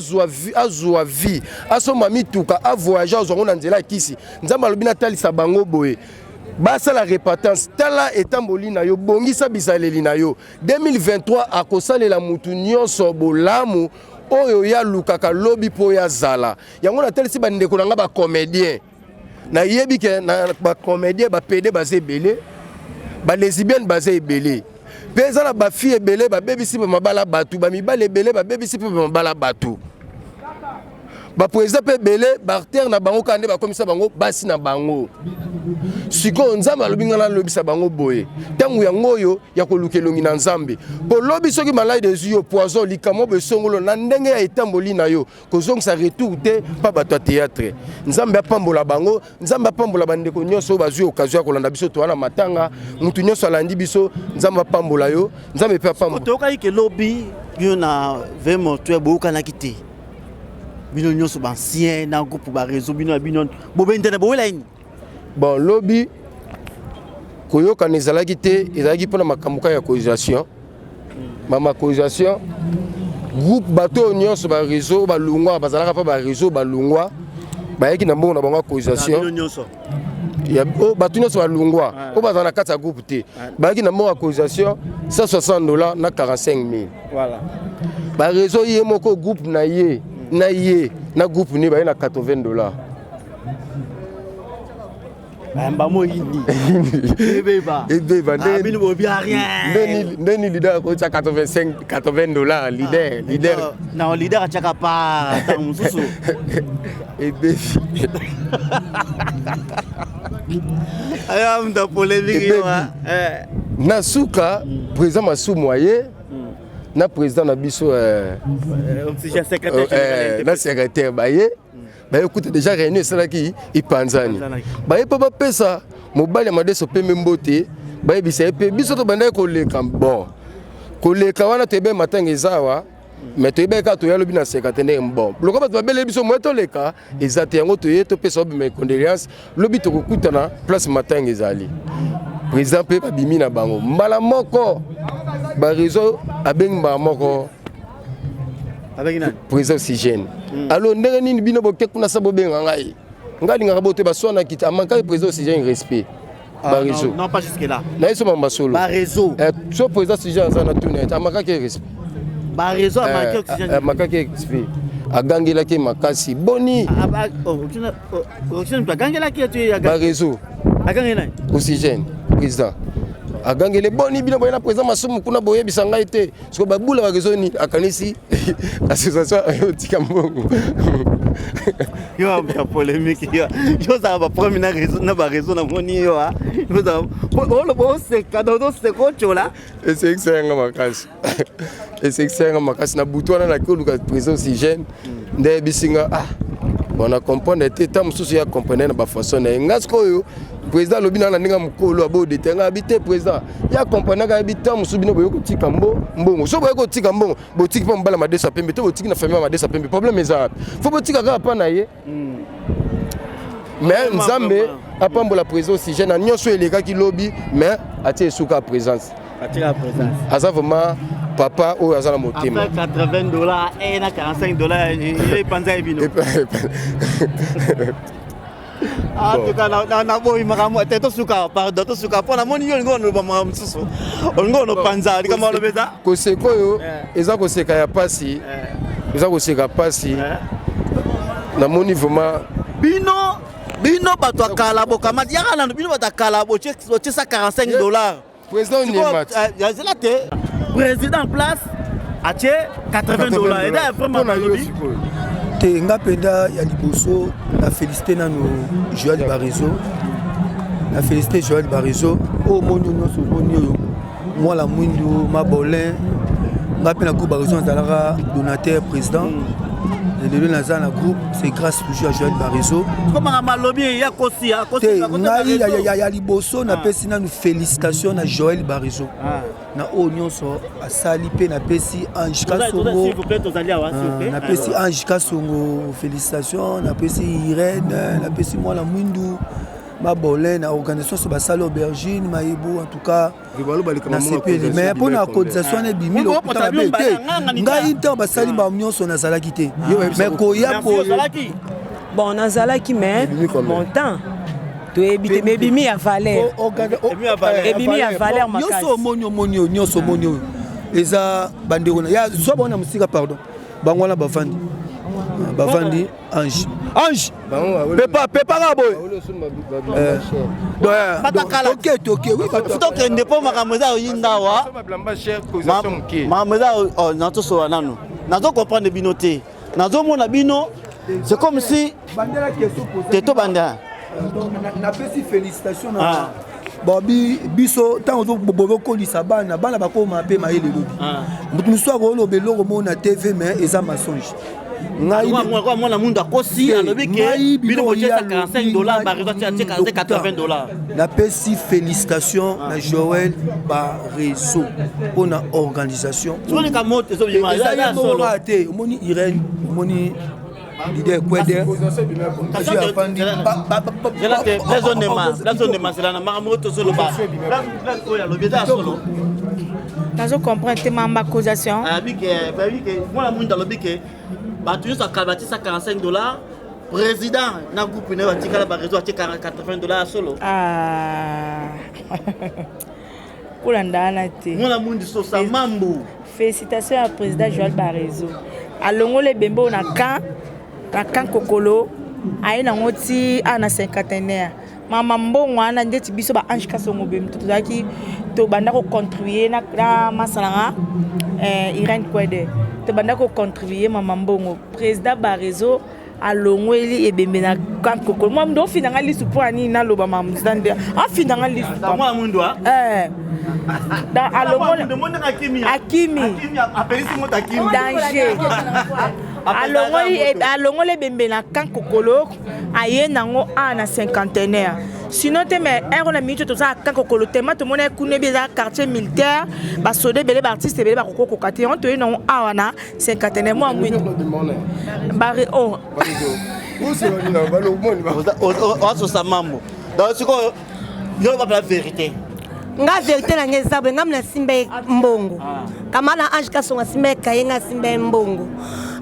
azwa vie, asomba mituka, avoyage, azwa yango na nzela ya kisi, Nzambe alobi natalisa bango boye, basala repentance. Tala etamboli na yo, bongisa bizaleli na yo. 2023 akosalela mutu nyonso bolamu oyo ye alukaka lobi mpo oyo azala yango. Natalisi bandeko na nga bacomédien, nayebi ke na bacomédien bapédé baza ebele, balesbienne baza ebele, mpe eza na bafille ebele babebisi mpe mabala bato, bamibali ebele babebisi mpe mabala bato, baprésident mpe ebele baartere na bango kaka nde bakomisa bango basi na bango. Sikoyo Nzambe alobi ngai nalobisa bango boye, ntango yango oyo ya koluka elongi na Nzambe, mpo lobi soki maladi ezwi yo, poison, likambo boye songolo, na ndenge ya etamboli na yo kozongisa retour te mpa bato ya théâtre. Nzambe apambola bango, Nzambe apambola bandeko nyonso oyo bazwi occasion ya kolanda biso. Toza na matanga, motu nyonso alandi biso, Nzambe apambola yo, Nzambe mpe apambola. Toyokaki ke lobi bino na ve mortuaire boyokanaki te, bino nyonso baancien na groupe bareseau, bino na bino bobendana, bowela nini? Bon, lobi koyokana ezalaki te, ezalaki mpona makambo kaka ya cotisation, mama cotisation groupe. Bato oyo nyonso bareseau balungwa, bazalaka mpa bareseau balungwa. Bayaki na mbongo na bango ya cotisation. Oh, bato nyonso balongwa oyo bazala na kati ya groupe te, bayaki na mbongo ya cotisation 160 $ na 45 000. Bareseau ye moko, groupe na ye, na ye na groupe ne baye na 80 $. Bayamba moyindi ebeba. Ebeba. Ah, bino bobia rien. Ndeni leader akotia 85 80 $, leader, leader. Na leader atiaka pa ntango mosusu. Ebebi. Aya mutu polémique yo. Na suka, président Masumu aye na président na biso na secrétaire, baye kuta déjà réunion esalaki epanzani. Baye mpo bapesa mobali ya Madeso Pembe mbote, bayebisa ye mpe biso tobandaki koleka. Bon, koleka wana toyebe matanga eza awa, mais toyebaki kaka toya lobi na seka te. Ndenge bon lokola bato babeleli biso, moye toleka eza te. Yango toye topesa obima condoléance, lobi tokokutana place matanga ezali. Président mpe babimi na bango mbala moko, bareseau abengi mbala moko président Oxygène: "Alo, ndenge nini bino boke kuna sa bobenga ngai? Ngai alingaka bo te." Baswanaki te, amankaki président Oxygène respect. Bareseau. Non, pas jusque là. Na ye so mamba solo. Bareseau. So président Oxygène aza na tuna ete amakaki respect. Bareseau amanqué Oxygène. Amakaki respect, agangelaki makasi boni. Oxygène moto agangelaki ye to? Bareseau. Agangeli nani? Oxygène, président agangele: "Boni bino boye na président Masumu kuna, boyebisa ngai te?" Siko babula bareseau nini, akanisi association otika mbongo. Yo ya polémique, yo ozala bapromi na réseau, na bareseau namoni yo oloba oseka, oseka otyola. Esekisa yanga makasi, esekisa yanga makasi. Na butu wana naki oluka président Oxygène, nde ayebisi nga: "Ah bon, na comprendre te." Ta mosusu ya comprendre na bafaçon na ye. Nga sikoyo président alobi na ndenge mokolo abodete nga abi te. Président ya comprendre ka yebi ta mosusu bino boye kotika mbongo. So boye kotika mbongo, botiki mpo mobala Madeso Pembe to botiki na famille ya Madeso Pembe, problème eza wapi? Fo botika kaka mpa na ye. Mais Nzambe apambola président Oxygène na nyonso elekaki lobi, mais atie esuka ya présence. Aza vraiment papa oyo aza na motema. 80 $ e na 45 $ epanza ye bino. En tout cas, naboyi makambo te. Tosuka, pardon, tosuka mpo namoni yo olingi oloba makambo mosusu, olingi onopanza likambo aloba eza. Koseka oyo eza koseka ya pasi, eza koseka pasi. Namoni vraiment. Bino bato ya kala bokamati yaka nano, bino bato ya kala botie 45 $. Président Niemat. Ezela te, président en place atie 80 $, eza vraiment balobi. Te, nga mpenza ya liboso na félicité nano Joel Bareseau, na félicité Joel Bareseau. Oyo omoni oyo nyonso, omoni oyo mwana mwindu mabolin. Nga mpe na groupe Bareseau nazalaka donateur président. Lelo naza na groupe, c'est grâce toujours à Joel Bareseau. Komaka malobi ya kosi. Te, ngai ya liboso napesi nanu félicitation na Joel Bareseau na oyo nyonso asali. Mpe napesi Ange Kasongo, napesi Ange Kasongo félicitation, napesi Irene, napesi mwana mwindu mabolin na organisation so basali aubergine mayebo. En tout cas nasepeli, mais mpo na cotisation wana ebimi lokuta mabe te. Ngai ntango basali makambo nyonso nazalaki te, mais koya boye. Bon, nazalaki, mais montant toyebi te, mais ebimi ya valeur, ebimi ya valeur. Nyonso omoni, omoni oyo nyonso omoni oyo eza bandeko ya zwa bango na mosika. Pardon, bango wana bavandi, bavandi. Ange, Ange, pepa pepa kaka boye. Toke, toke. Tokende mpo makambo eza oyinda awa, makambo eza nazosola nanu, nazo comprendre bino te, nazomona bino, c'est comme si te tobanda. Napesi félicitation na bon biso ntango bozokolisa bana, bana bakoma mpe mayele. Elobi moto mosusu akoloba eloko moko na TV, mais eza mensonge. Mwana mundu akosi, alobi ke bino botiesa 45 $, bareseau atie 80 $. Napesi félicitation na Joel Bareseau mpona organisation. Eza moko te. Omoni Irene, omoni leader Kweder. Nazondema nzela na makambo tozoloba oyo alobi eza ya solo. Nazo comprendre te mamba accusation. Mwana mwindu alobi ke bato nyonso akala batisa 45 $. Président na groupe na yo atikala ba réseau atie 80 dollars ya solo. Ah. Kolanda wana te. Mwana mundi sosa mambu. Félicitations ya président Joël Barezo. Alongoli ebembe oyo na camp na camp Kokolo aye nango ti awa na cinquantenaire. Mama mbongo wana ndeti biso ba Ange Kasongo be mutu tozalaki tobanda ko contribuer na, na masala nga eh, Irène Kwede tobanda ko contribuer mama mbongo président Barezo alongweli ebembe na camp kokolo mwa mundo ofinda nga lisu mpo ya nini naloba mamuza nde afinda nga lisu mwana mundu a eh. da alongoli akimi danger alongoli alongoli ebembe na camp kokolo aye nango a na cinquantenaire sinon te mais heure na minute toza na camp kokolo tema tomona kuna ebi eza quartier militaire basoda ebele baartiste ebele bakokokoka te yango toye nango awa na cinquantenaire mwa mwindu bare o oasosa mambo donc sikoyo yo bapela vérité nga verité na nga eza boye nga nasimba ye mbongo kama na ange kasongo asimba ye kaye nga asimba ye mbongo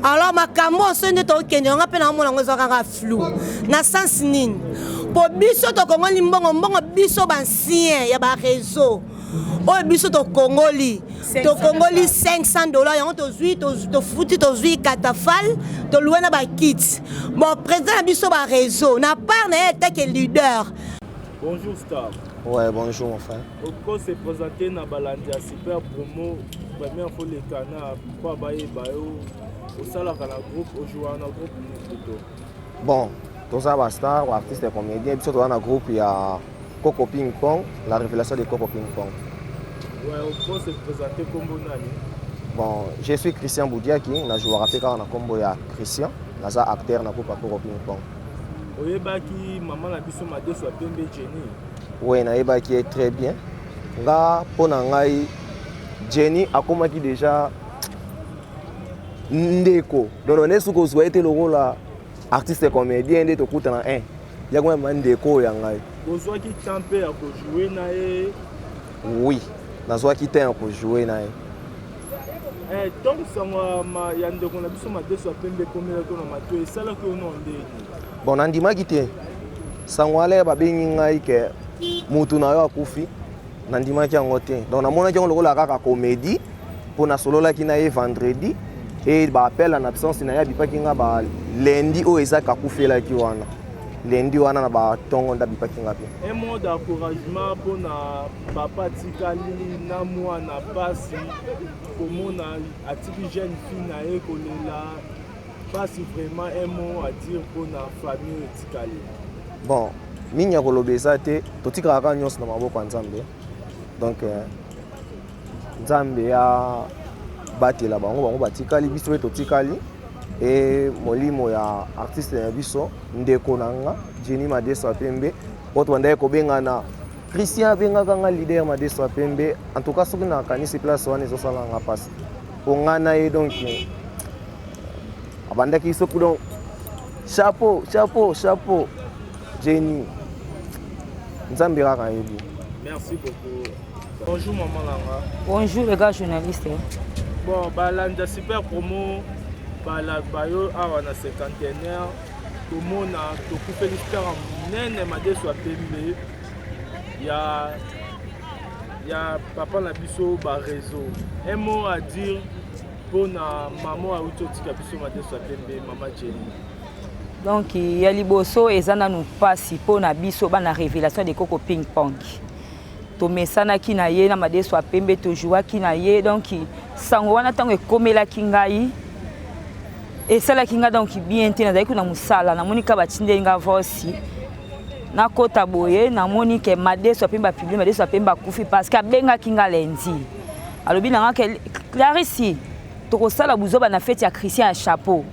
alors makambo oyo soki nde tokende nga mpe naomona yango eza kaka flou na sens nini mpo biso tokongoli mbongo mbongo biso bancien ya bareseau oyo biso tokongoli tokongoli 500 dollars yango tozwi tofuti tozwi catafale toluwe na bakiti bon président na biso bareseau na part na ye etake leader. Bonjour Star. Ouais, bonjour mon frère. Oko se présenter na balandi ya super promo première fois leka na mpo bayeba yo osalaka na groupe ojouaka na groupe nini plutôt? Bon, toza ba star, ba artiste comédien, biso toza na groupe ya Coco Ping Pong, la révélation de Coco Ping Pong. Ouais, oko se présenter kombo nani? Bon, je suis Christian Boudiaki, na jouaka mpe kaka na kombo ya Christian, naza acteur na groupe ya Coco Ping Pong. Oyebaki mama na biso Madesu ya pembe Jenny? Oui, nayebaki ye très bien. Nga mpo na ngai Jenny akomaki déjà ndeko donc nde soki ozwa ye te lokola artiste comédien nde tokutana un yakoma ma ndeko oyo ya ngai. Ozwaki temps mpe ya kojoue na ye? Oui, nazwaki temps ya kojoue na ye. Eh, ntango sango ya ndeko na biso madesu ya pembe ekomelaki na matoi esalaki yo nao ndenge? Bon, nandimaki te sango wana babengi ngai ke mutu na yo akufi, nandimaki yango te. Donc namonaki yango lokola kaka comédie mpo nasololaki na ye vendredi e baappel en absence na ye abipaki nga ba lundi oyo ezaki akufelaki wana lundi wana na batongo nde abipaki nga mpe. Un mot d'encouragement mpona papa atikali na mwana pasi komona atiki jeune fille na ye kolela pasi, vraiment un mot à dire mpona famille oyo etikali. Bon, mingi ya koloba eza te, totikaka kaka nyonso na maboko ya Nzambe. Donc Nzambe ya batela bango, bango batikali, biso mpe totikali. E molimo ya artiste na biso ndeko na nga Jenny Madeso ya pembe oyo tobandaki kobengana Christian abengaka nga leader Madeso ya pembe. En tout cas soki nakanisi place wana ezosala nga mpasi mpo nga na ye donc abandaki soki donc chapeau chapeau chapeau Jenny, Nzambe kaka ayebi. Merci beaucoup. Bonjour maman Langa. Bonjour les gars journalistes. Bon, balanda super promo bala bayo awa na cinquantenaire tomona tokufeli star ya monene madesu ya pembe ya ya papa na biso ba réseau. Un mot à dire mpona mama awuti otika biso madesu ya pembe mama Jenny. Donc ya liboso eza nanu mpasi mpo na biso bana révélation de Coco Ping Pong. Tomesanaki na ye na madesu ya pembe, tojouaki na ye donc sango wana ntango ekomelaki ngai esalaki ngai donc bien te. Nazalaki kuna mosala, namoni kaka batindeli ngai vosi nakota boye, namoni ke madesu ya pembe apublie madesu ya pembe akufi parce que abengaki ngai lundi, alobi na ngai ke Clarisse tokosala buzoba na fete ya Christian ya chapeau.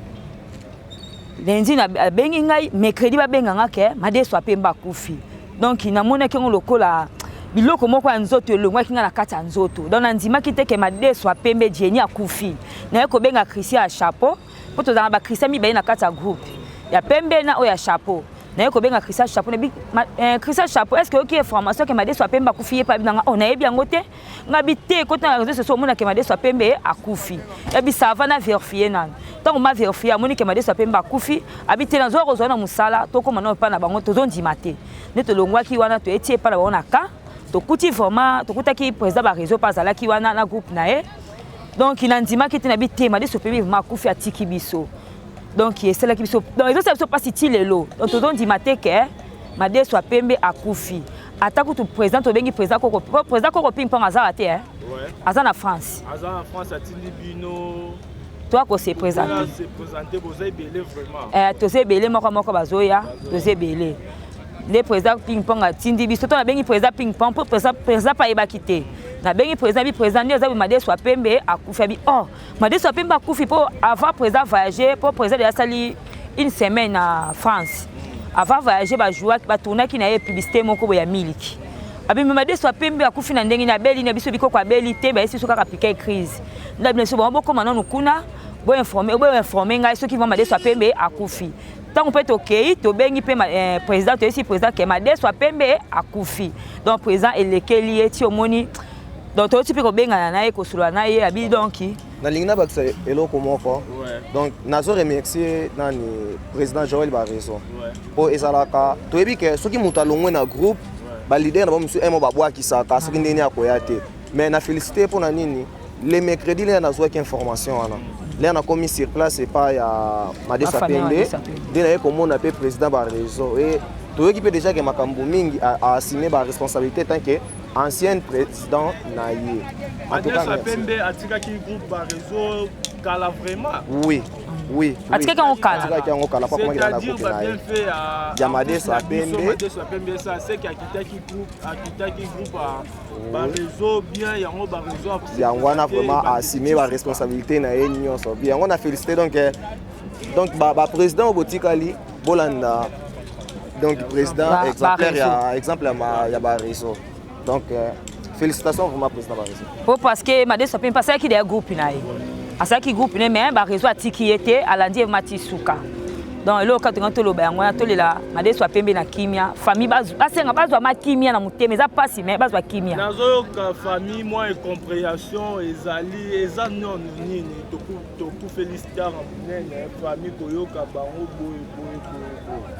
Lundi abengi ngai, mercredi babenga nga ke madesu ya pembe akufi. Donc namonaki yango lokola biloko moko ya nzoto elongwaki ngai na kati ya nzoto. Donc nandimaki te ke madesu ya pembe Jenny akufi. Naye kobenga Christian ya chapeau mpo tozalaka ba Christian mibale na kati ya groupe ya pembe na oyo ya chapeau. Naye kobenga Christian Chapeau, nabi eh, Christian Chapeau, est-ce que oyoki information ke Madesu Apembe akufi? Ye pa nanga, oh nayebi yango te. Nga bi te kota na réseaux sociaux omona ke Madesu Apembe akufi. Yabi ça va na vérifier nanu. Ntango ma vérifier amoni ke Madesu Apembe akufi, abi te nazoya kozwa na mosala, tokóma nano epai na bango tozondima te. Nde tolongwaki wana toyeti epai na bango na camp, tokuti vraiment tokutaki président ba réseau mpe azalaki wana na groupe na ye. Donc nandimaki te, nabi te Madesu Apembe vraiment akufi, atiki biso. Donc esalaki biso, donc ezosala biso mpasi ti lelo. Donc tozondima te ke Madesu Apembe akufi. Ata kutu président tobengi président Koko, président Koko Ping Pong azala te, eh? Aza na France. Aza na France, atindi bino toa kose présenter. Se présenter, boza ebele vraiment. Eh, toza ebele, moko moko bazoya, toza ebele. Nde président Ping Pong atindi biso to nabengi président Ping Pong mpo président mpe ayebaki te. Nabengi président, bi président nde eza Madesu Apembe akufi. Abi oh, Madesu Apembe akufi. Mpo avant président voyager, mpo président deja asali une semaine na France, avant voyager bajouaki, batournaki na ye publicité moko boye ya miliki. Abi me Madesu Apembe akufi na ndenge nini? Abeli na biso bikoko abeli te, bayesi biso kaka pika crise. Nde abi na biso bango bokóma nanu kuna, boinforme, boinforme ngai soki vraiment Madesu Apembe akufi. Ntango mpe tokei tobengi mpe eh, président, toyesi président ke Madesu Apembe akufi. Donc président elekeli ye ti omoni. Donc toyoti mpe kobengana na ye, kosolola na ye, abi donc Nalingi nabakisa eloko moko. Donc nazo remercier nani, président Joel Bareso, mpo ezalaka toyebi ke soki moto alongwe na groupe, baleader na bango mosusu emo babwakisaka soki ndenge akoya te. Mais na félicité mpo na nini, le mercredi lea nazwaki information wana, lea nakomi sur place epai ya Madesu Apembe, nde naye komona mpe président Bareseau e toyoki mpe déjà ke makambo mingi aassume baresponsabilité tant que ancien président na ye. En tout cas, Pembe atikaki groupe Bareseau kala vraiment. Oui. Atikaki yango kala. Atikaki yango kala po akomaki na groupe na ye ya Madesu Apembe. Madesu Apembe, ça c'est qu'akitaki groupe, akitaki groupe Bareseau bien, yango Bareseau. Yango wana vraiment assume baresponsabilité na ye nyonso. Yango na félicité. Donc baprésident oyo botikali bolanda, donc président exemplaire ya exemple ya Bareseau. Donc félicitations vraiment président Bareseau. Po parce que Madesu Apembe asalaki deya groupe na ye, asalaki groupe ne, mais Bareseau atiki ye te, alandi ye mati suka. Donc eloko kaka tonga toloba yango wana, tolela Madesu Apembe na kimia. Famille basenga bazwa ma kimia na motema, eza mpasi mais bazwa kimia. Nazoyoka famille mwa incompréhension ezali, eza nono nini? Tokufeli star monene, famille koyoka bango boye boye boye boye.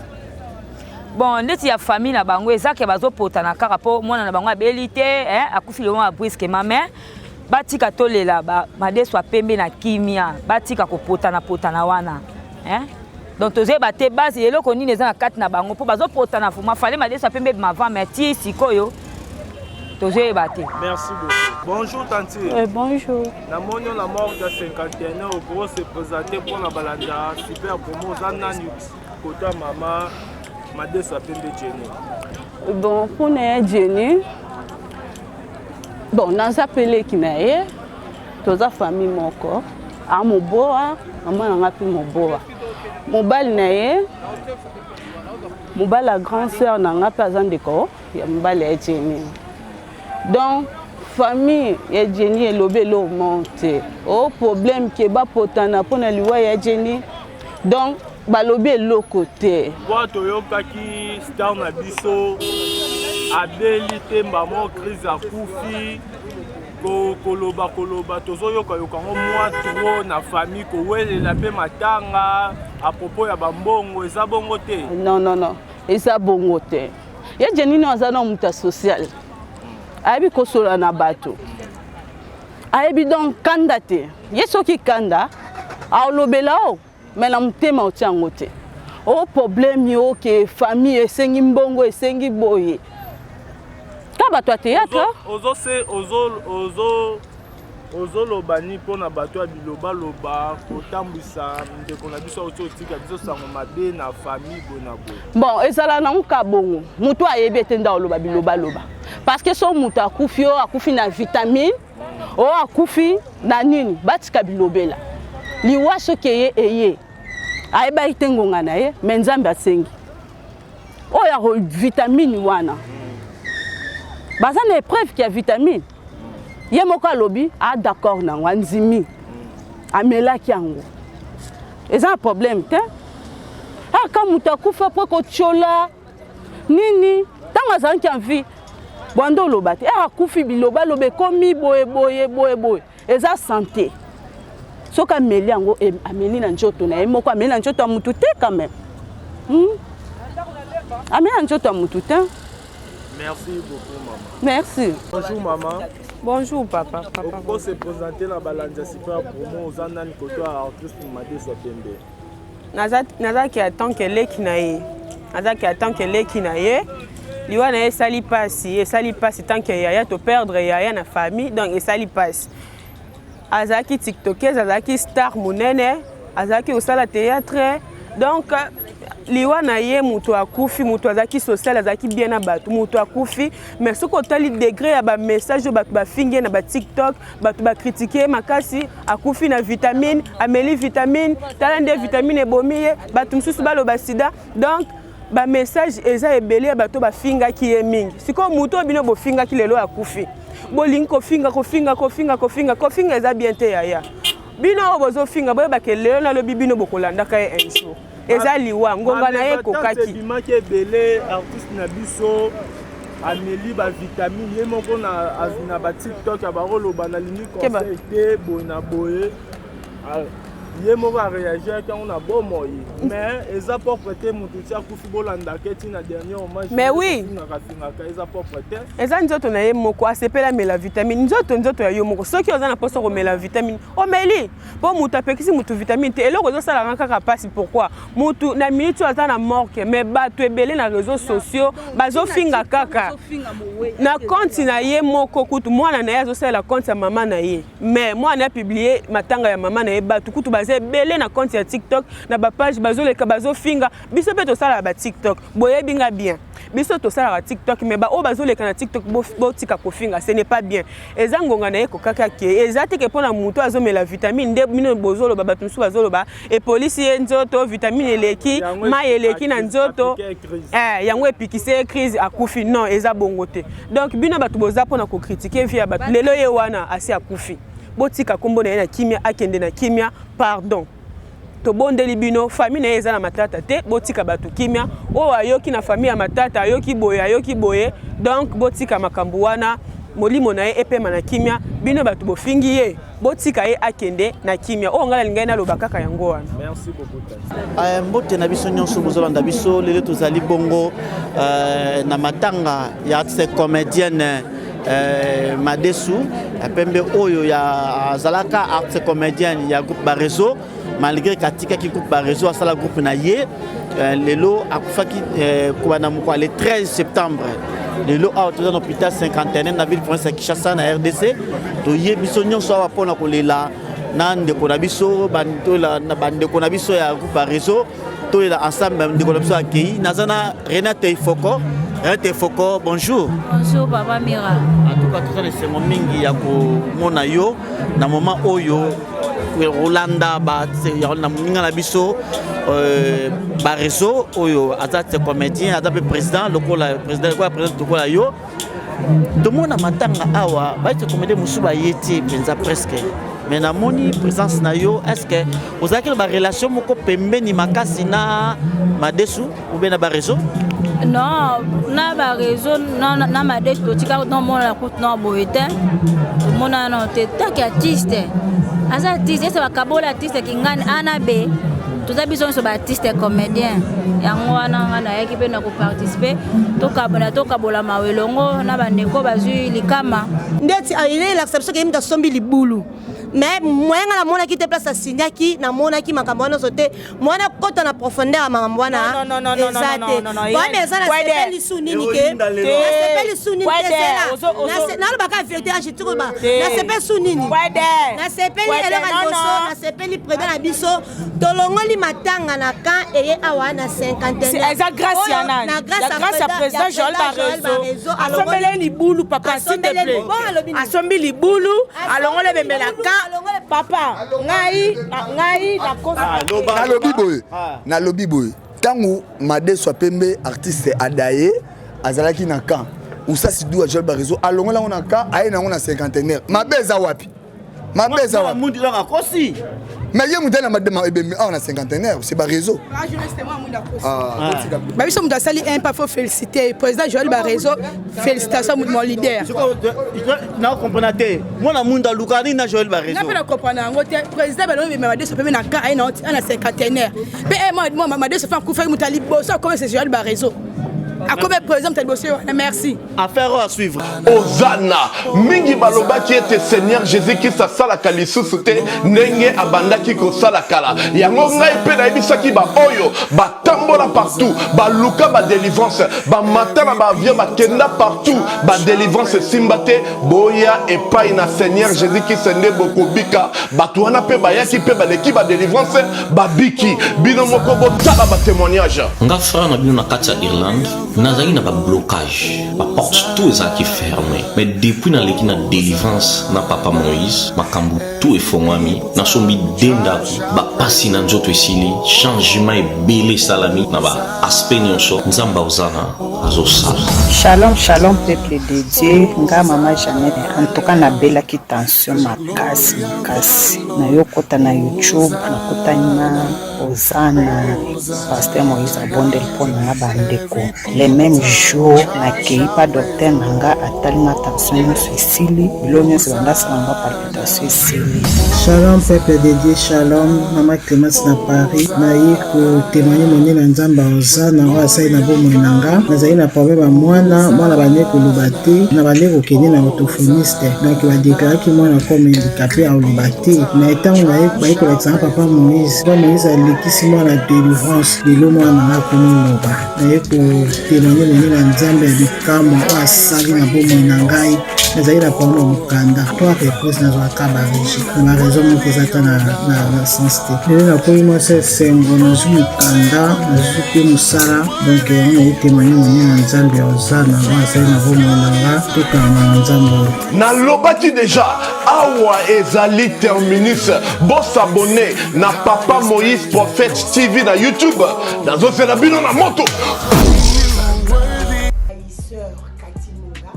Bon, ndeti ya famille na bango eza ke bazopotana kaka mpo mwana na bango abeli te, eh, akufi lelo mwa brusquement. Mais batika tolela ba, Madesu Apembe na kimia, batika kopotana potana wana, eh? Donc tozoyeba te base eloko nini eza na kati na bango mpo bazopotana. Vraiment fallait Madesu Apembe ebima avant, mais ti sikoyo tozoyeba te. Merci beaucoup. Bonjour tantine. Bonjour. Namoni yo na morgue ya 51, okoko se présenter mpona balanda Super Promo. Oza nani kota mama Madesu Apembe Jenny? Bon, mpona ya Jenny, bon, naza mpe leki na ye, toza famille moko. A moboa mama na nga mpe moboa mobali na ye, mobali ya grand sœur na nga mpe aza ndeko ya mobali ya Jenny. Donc famille ya Jenny elobi eloko moko te o problème ke bapotana mpona liwa ya Jenny. Donc balobi eloko te. Po toyokaki star na biso abeli te, mbamo crise akufi. Koloba koloba tozoyokayoka yango mwa trop na famille, kowelela mpe matanga à propos ya bambongo, eza bongo te? Non, non, non, eza bongo te. Ye Jenny no aza na moto ya social, ayebi kosolola na bato, ayebi donc kanda te. Ye soki kanda aolobela o me na motema otia yango te. O problème yo ke famille esengi mbongo, esengi boye ka bato ya théâtre. Ozoloba ni mpona bato ya bilobaloba kotambwisa ndeko na biso auti otika biso sango mabe na famille boye na boye? Bon, ezala nango ka bongo. Moto ayebi ete nde aloba bilobaloba, parce que so moto akufi, oyo akufi na vitamine, oyo akufi na nini, batika bilobela. Liwa soki eye, eye, ayebaki te ngonga na ye, me Nzambe asengi oyo ya vitamine wana, baza na épreuve ya vitamine. Ye moko alobi a d'accord nango, andimi, amelaki yango, eza na problème te. Aka moto akufa mpo kotyola nini ntango azalaki en vie bwanda oloba te ere akufi bilobaloba ekomi boye boye boye boye eza sante soki ameli yango eh, ameli na nzoto na ye moko ameli na nzoto ya motu te quand même hmm? ameli na nzoto ya motu te Merci beaucoup, maman. Merci. Bonjour, maman. Bonjour, papa. papa. Oko se présenter na balandi ya super promo oza nani koto ya artiste Madeso Pembe. Nazalaki en tant que leki na ye. Nazalaki en tant que leki na ye. Liwa na ye esali pasi, esali pasi tant que yaya to perdre yaya na famille, donc esali pasi. Azalaki tiktokeuse, azalaki star monene, azalaki kosala théâtre. Donc liwa na ye moto akufi moto azalaki social azalaki bien na bato moto akufi mais soki otali degré ya bamessage oyo bato bafingi ye na batiktok bato bakritike ye makasi akufi na vitamine ameli vitamine tala nde vitamine ebomi ye bato mosusu baloba sida donc bamessage eza ebele ya bato bafingaki ye mingi sikoyo moto oyo bino bofingaki lelo akufi bolingi kofinga kofinga kofinga kofinga kofinga eza bien te yaya bino oyo bozofinga boyebake lelo nalobi bino bokolandaka ye un jour eza liwa ngonga na ye ekokaki ebimaki ebele artiste na biso ameli bavitamine ye moko na, na batiktok ya bakoloba nalingi conseil te boye na boye ye moko areagiaki yango na bomoi mais eza propre te motu ti akufi bolandaka ti na dernier hommage mais oui fingaka eza propre te eza nzoto na ye moko asepeli amela vitamine nzoto nzoto ya yo moko soki oza na mposa komela vitamine omeli mpo moto apekisi motu vitamine te eloko ezosala nga kaka mpasi pourquoi motu na minute oyo aza na morque mais bato ebele na réseau sociaux bazofinga kaka na compte na ye moko kutu mwana na ye azosalela compte ya mama na ye mais mwana apublie matanga ya mama na ye bato kutu baza ebele na compte ya tiktok na bapage bazoleka bazofinga biso mpe tosalaka ba tiktok boyebi nga bien biso tosalaka tiktok mais baoyo bazoleka na tiktok botika kofinga ce n'est pas bien eza ngonga na ye kokaki ake eza te ke mpo na moto azomela vitamine nde bino bozoloba bato mosusu bazoloba epolisi ye nzoto vitamine eleki mai eleki na nzoto eh, yango epikisi ye crise akufi non eza bongo te donc bino bato boza mpo na kokritike vie ya bato lelo ye wana asi akufi botika nkombo na ye na kimia akende na kimia pardon tobondeli bino famille na ye eza na matata te botika bato kimia oyo ayoki na famille ya matata ayoki boye ayoki boye donc botika makambo wana molimo na ye epema na kimia bino bato bofingi ye botika ye akende na kimia oyo ngai nalingaki naloba kaka yango wana merci beaucoup eh, mbote na biso nyonso bozolanda biso lelo tozali bongo eh, na matanga ya artiste comédienne eh, madesu ya pembe oyo ya azalaka artiste comédienne ya groupe bareseau malgré katikaki groupe bareseau asala groupe na ye eh, lelo akufaki eh, kobanda mokolo le 13 septembre lelo awa toza na hôpital cinquantenaire na ville province ya kinshasa na rdc toye biso nyonso awa mpona kolela na ndeko na biso bandeko na biso ya groupe bareseau tolela ensemble ndeko na biso akei naza na renate ifoko renate ifoko bonjour bonjour papa mira en tout cas toza na esengo mingi ya komona yo na moment oyo kolanda na moninga na biso euh, bareseau oyo aza te comédien aza mpe président lokola président lokola président lokola yo tomona matanga awa baete comédien mosusu baye te mpenza presque mais namoni présence na yo est ce que ozalaki na barelation moko pembeni makasi na madesu ou bien na bareseau non na bareseau na madesu totika nomonana kutu na boye te tomonana nano te taki artiste aza artiste ese bakabola artiste kingani a na b toza biso nyonso baartiste comédien yango wana nga nayaki mpe na koparticipe tokabola tokabola mawa elongo na bandeko bazwi likama ndeti elakisa biso ke ye moto asombi libulu mais moyen nga namonaki te place asignaki namonaki makambo wana nyonso te moyen nakota na profondeur ya makambo wana eza te problème eza nasepeli su nini ke nasepeli su nini te zela nalobaka verité ange tikoloba nasepeli su nini nasepeli eloko ya liboso nasepeli président na biso tolongoli matanga na camp eye awa na cinquantenaire eza grâce ya nani na grâce ya président Joël Barezo asombele libulu papa s'il te plaît asombi libulu alongoli ebembe na camp papa ngai ngai nalobi boye nalobi boye ntango madeso ya pembe artiste adaye azalaki na camp usasi du ya Joël Barezo alongoli yango na camp aye na yango na cinquantenaire mabe eza wapi mabe eza wapi mundi donc akosi Mais ye moto na ebembe awa na cinquantenaire, c'est bareseau. Ba biso moto asali un pas, faut féliciter président Joël Barezo. Félicitations, mon leader. Na comprendre te, mwana mwindu aluka nini na Joël Barezo? Nga mpe na comprendre yango te. Président balongi bemba madeso pembe na ka aye na cinquantenaire mpe madeso fa akufaki, moto ya liboso akomi se Joël Barezo, akomi président, moto ya liboso wana. Merci. Affaire à suivre. Ozana mingi balobaki ete Seigneur Jésus Christ asalaka lisusu te ndenge abandaki kosala kala. Yango ngai mpe nayebisaki baoyo batambola partout, baluka badelivrance, bamata na baavion, bakenda partout, badelivrance esimba te. Boya epai na Seigneur Jésus Christ nde bokobika. Bato wana mpe bayaki mpe baleki badelivrance, babiki. Bino moko botala batémoignage. Nga frère na bino na kati ya Irlande, nazalaki na bablocage, baporte tout ezalaki fermé, mais depuis naleki na délivrance na papa Moïse, makambo tout efongwami. Nasombi de ndako, bapasi na nzoto esili, changement ebele esalami na baaspect nyonso. Nzambe ozana azosala. Shalom, shalom, peuple de Dieu. Nga mama Jeannette, en tout cas nabelaki tension makasi makasi. Nayokota na YouTube, nakutani na Ozana, pasteur Moïse abondeli mpo na nga bandeko. Le même jour nakei pa docteur na nga, atali nga tension nyonso esili, bilo nyonso banda asala nga palpitation esili. Shalom peuple de Dieu, shalom Mama Clémence na Paris. Naye kotémoigne monene ya Nzambe Ozana oyo asali na bomoi na nga. Nazali na problème ya mwana, mwana bande koloba te, na bande kokende na orthophoniste. Donc badeklaraki mwana comme handicapé, aloba te. Mais ntango naye baye kolakisa nga papa Moïse, papa Moïse alekisi mwana délivrance, lelo mwana na nga akomi loba. Naye kotémoigne monene ya Nzambe ya bikamwa oyo asali na bomoi na ngai. Nazali na problème ya mokanda, trois reprises nazwaka barejet na baraison moko eza ata na sens te. Lelo nakomi mwasi esengo, nazwi mokanda, nazwi mpe mosala. Donc yango naye témoigne monene na Nzambe ya Ozana oyo asali na bomoi na nga. Tokanga na Nzambe oyo. Nalobaki deja awa ezali terminus. Bosabone na Papa Moïse Prophète TV na YouTube. Nazosela bino na moto. Sœur Kati Munga,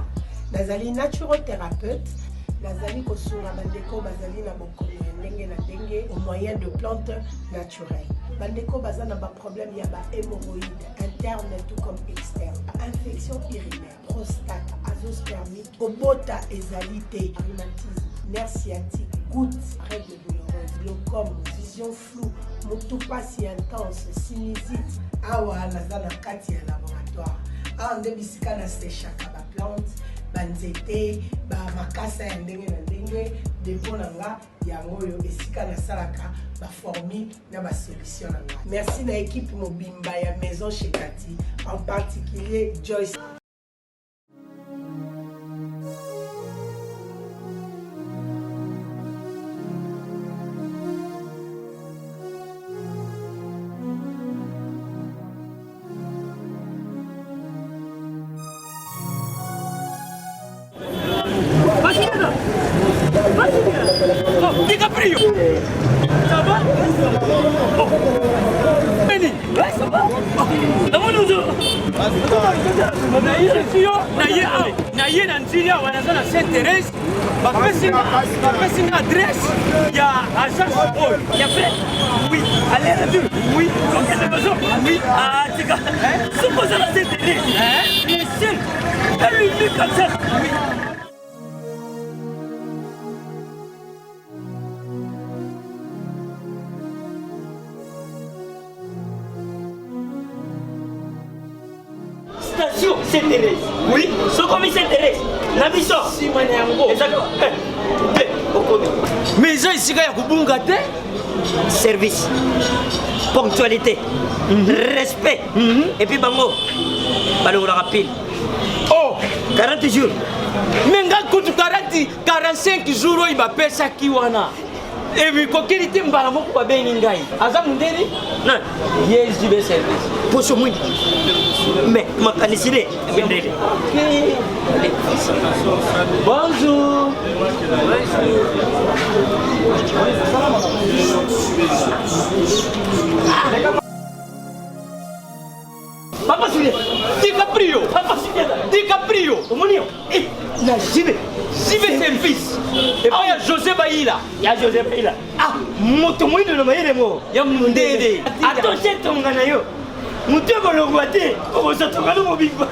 nazali naturothérapeute, nazali kosunga bandeko bazali na bokono ya ndenge na ndenge au moyen de plantes naturelles. Bandeko baza na baproblème ya bahémorroïde interne tout comme externe, infection urinaire, prostate, azoospermique, kobota ezali te, rhumatisme, nerf sciatique, goutte, règle douloureuse, glaucome, vision floue, motu pasi intense, sinusite. Awa naza na kati ya laboratoire, awa nde bisika nasechaka baplante, banzete, bamakasa ya ndenge na ndenge. Depo na nga yango oyo, esika nasalaka baformule na basolution na nga. Merci na équipe mobimba ya Maison chez Kati, en particulier Joyce. DiCaprio. Ça va? Oh. Benny. Ouais, ça va? Namoni ozo. Naye awa, naye na nzili awa, naza na Sainte Thérèse. Bapesi nga adresse ya agence oyo. Ya vrai? Oui. Aller retour? Oui. Kokende maison? Oui. Ah, tika. Soki oza na Sainte Thérèse, le seul et l'unique agence. Oui. Station Saint Thérèse. Oui, sokomi Saint Thérèse. Na biso. Sima na yango. Ezaka te okomi. Mais eza esika ya kobunga te. Service, ponctualité, respect. Et puis bango balongolaka pile. Oh, 40 jours. Mais nga kutu 40 45 jours oyo bapesaki wana ebikokeli te, mbala moko babengi ngai. Aza mondeli nani? Ye JB Service. Poso mwindu. Mais makanisi ne mindele. Bonjour. Papa Julien, DiCaprio, Papa Julien, DiCaprio, omoni yo eh, na JB, JB service epai ya José Bayila, ya José Bayila, ah moto moyindo na mayele mo ya mundele, atoshe tonga na yo moto ekolongwa te okozwa tonga no mobimba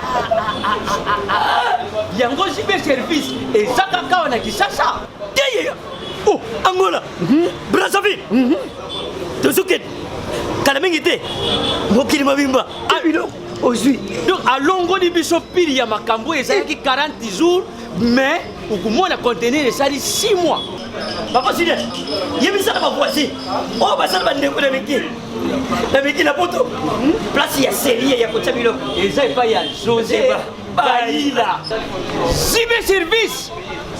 yango JB service eza kaka awa na Kinshasa te ye oh Angola Brazzaville tozokende kala mingi te mokili mobimba biloko ozwi donc alongoli biso pili ya makambo oyo ezalaki 40 jours mais okomona conteneur esali 6 mois papa sile yebisaka bavoisin oyo basala bandeko na miki na miki na poto place ya serie ya kotya biloko eza epai ya josé bayila zibe service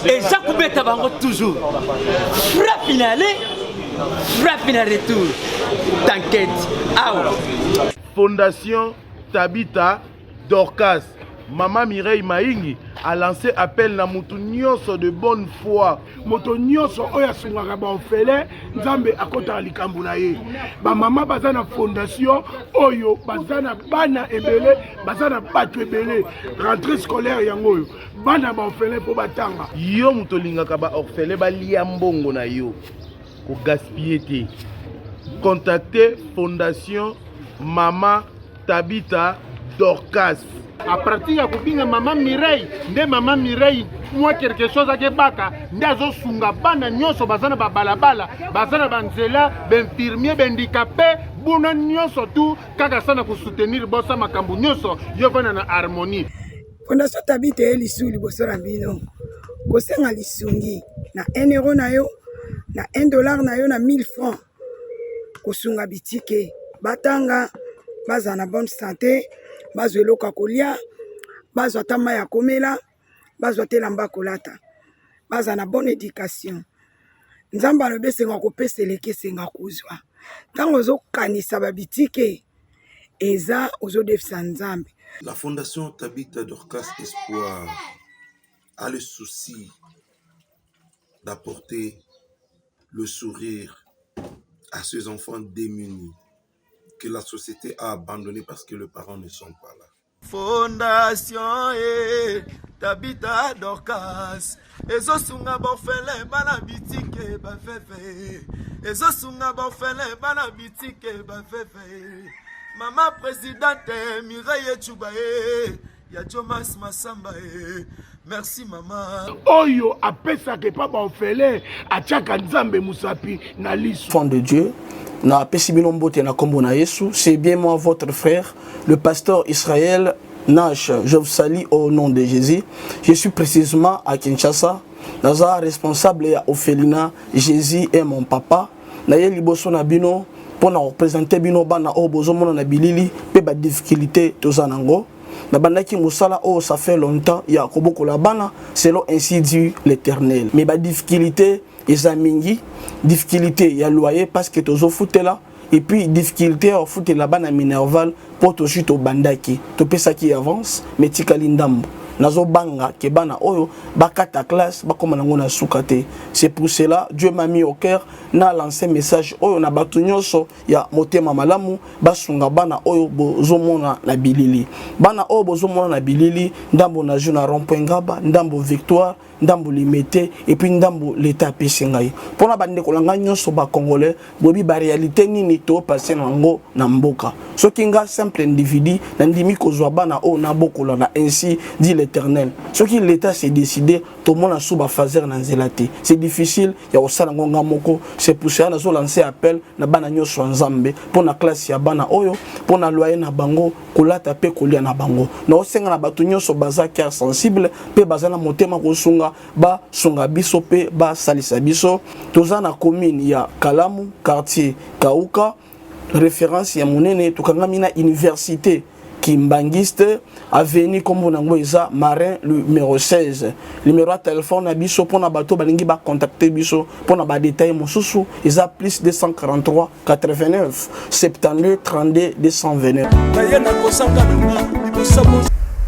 eza kobeta bango toujours frappe na aller frappe na retour t'inquiète awa Fondation Tabitha Dorcas Mama Mireille Maingi a lancé appel na mutu nyonso de bonne foi. Moto nyonso oyo asungaka ba orphelin, Nzambe akotaka likambo na ye. Ba mama baza na fondation oyo baza na bana ebele, baza na bato ebele. Rentrée scolaire yango oyo bana ba orphelin mpo batanga. Yo moto olingaka ba orphelin balia mbongo na yo, ko gaspiller te. Contacter fondation Mama Tabitha Dorcas. A partir ya kobinga mama Mireille nde mama Mireille mwa quelque chose akebaka nde azosunga bana nyonso baza na babalabala baza na banzela bainfirmier bahandikape buna nyonso tu kaka sana kosoutenir bosa makambo nyonso yo vanda na harmonie. Fondation Tabitha eye lisusu liboso na bino kosenga lisungi na 1 euro na yo na 1 dollar na yo na 1000 francs kosunga bitike batanga bazala na bonne sante bazwa eloko ya kolia bazwa ata mai ya komela bazwa te elamba ya kolata bazala na bonne education nzambe alobi esenga kopesa eleki esenga kozwa ntango ozokanisa babitike eza ozodefisa nzambe. La fondation Tabitha Dorcas Espoir a le souci d'apporter le sourire à ces enfants démunis que la société a abandonnés parce que les parents ne sont pas là. Fondation e Tabitha Dorcas ezosunga baorphelin bana bitike baveve ezosunga baorphelin bana bitike baveve mama presidente Mireille Tshuba e ya Jomas Masamba e merci mama. Oyo apesaka epa ba orphelin atiaka Nzambe musapi na liso. Enfant de Dieu, na pesi bino mbote na kombo na Yesu, c'est bien moi votre frère, le pasteur Israël Nash, je vous salue au nom de Jésus. Je suis précisément à Kinshasa, naza responsable ya orphelinat Jésus est mon papa. Naye liboso na bino mpo na kopresente bino bana oyo bozomona na bilili mpe ba difficulté toza nango. Nabandaki mosala oyo ça fait longtemps ya kobokola bana selon ainsi dit l'Éternel. Mais ba difficulté eza mingi, difficulté ya loyer parce que tozofutela et puis difficulté ya kofutela bana minerval mpo tozwi tobandaki topesaki avance mais tikali ndambo. Nazobanga ke bana oyo bakata classe bakoma nango na suka te. C'est pour cela Dieu m'a mis au cœur na lancer message oyo na bato nyonso ya motema malamu basunga bana oyo bozomona na bilili. Bana oyo bozomona na bilili, ndambo na jeu na rond-point Ngaba, ndambo Victoire, ndambo Limete et puis ndambo l'État apesi ngai. Pona bandeko na ngai nyonso ba Congolais, boyebi ba réalité nini to passer na yango na mboka. Soki nga simple individu nandimi kozwa bana oyo nabokola na ainsi dit l'Éternel. Soki l'État s'est décidé, tomona sous ba phaser na nzela te. C'est difficile ya kosala yango nga moko, c'est pour cela nazo lancer appel na bana nyonso ya Nzambe mpo na classe ya bana oyo, mpo na loyer na bango, kolata mpe kolia na bango. Naosenga na bato nyonso baza cœur sensible mpe baza na motema kosunga, basunga biso mpe basalisa biso. Toza na commune ya Kalamu, quartier Kauka, référence ya monene, tokangami na université Kimbanguiste, avenue kombo nango eza Marin numéro 16. Numéro ya téléphone na biso pona bato balingi ba contacter biso pona ba détails mosusu eza plus 243 89 72 32 229. Naye nakosanga nanga liboso.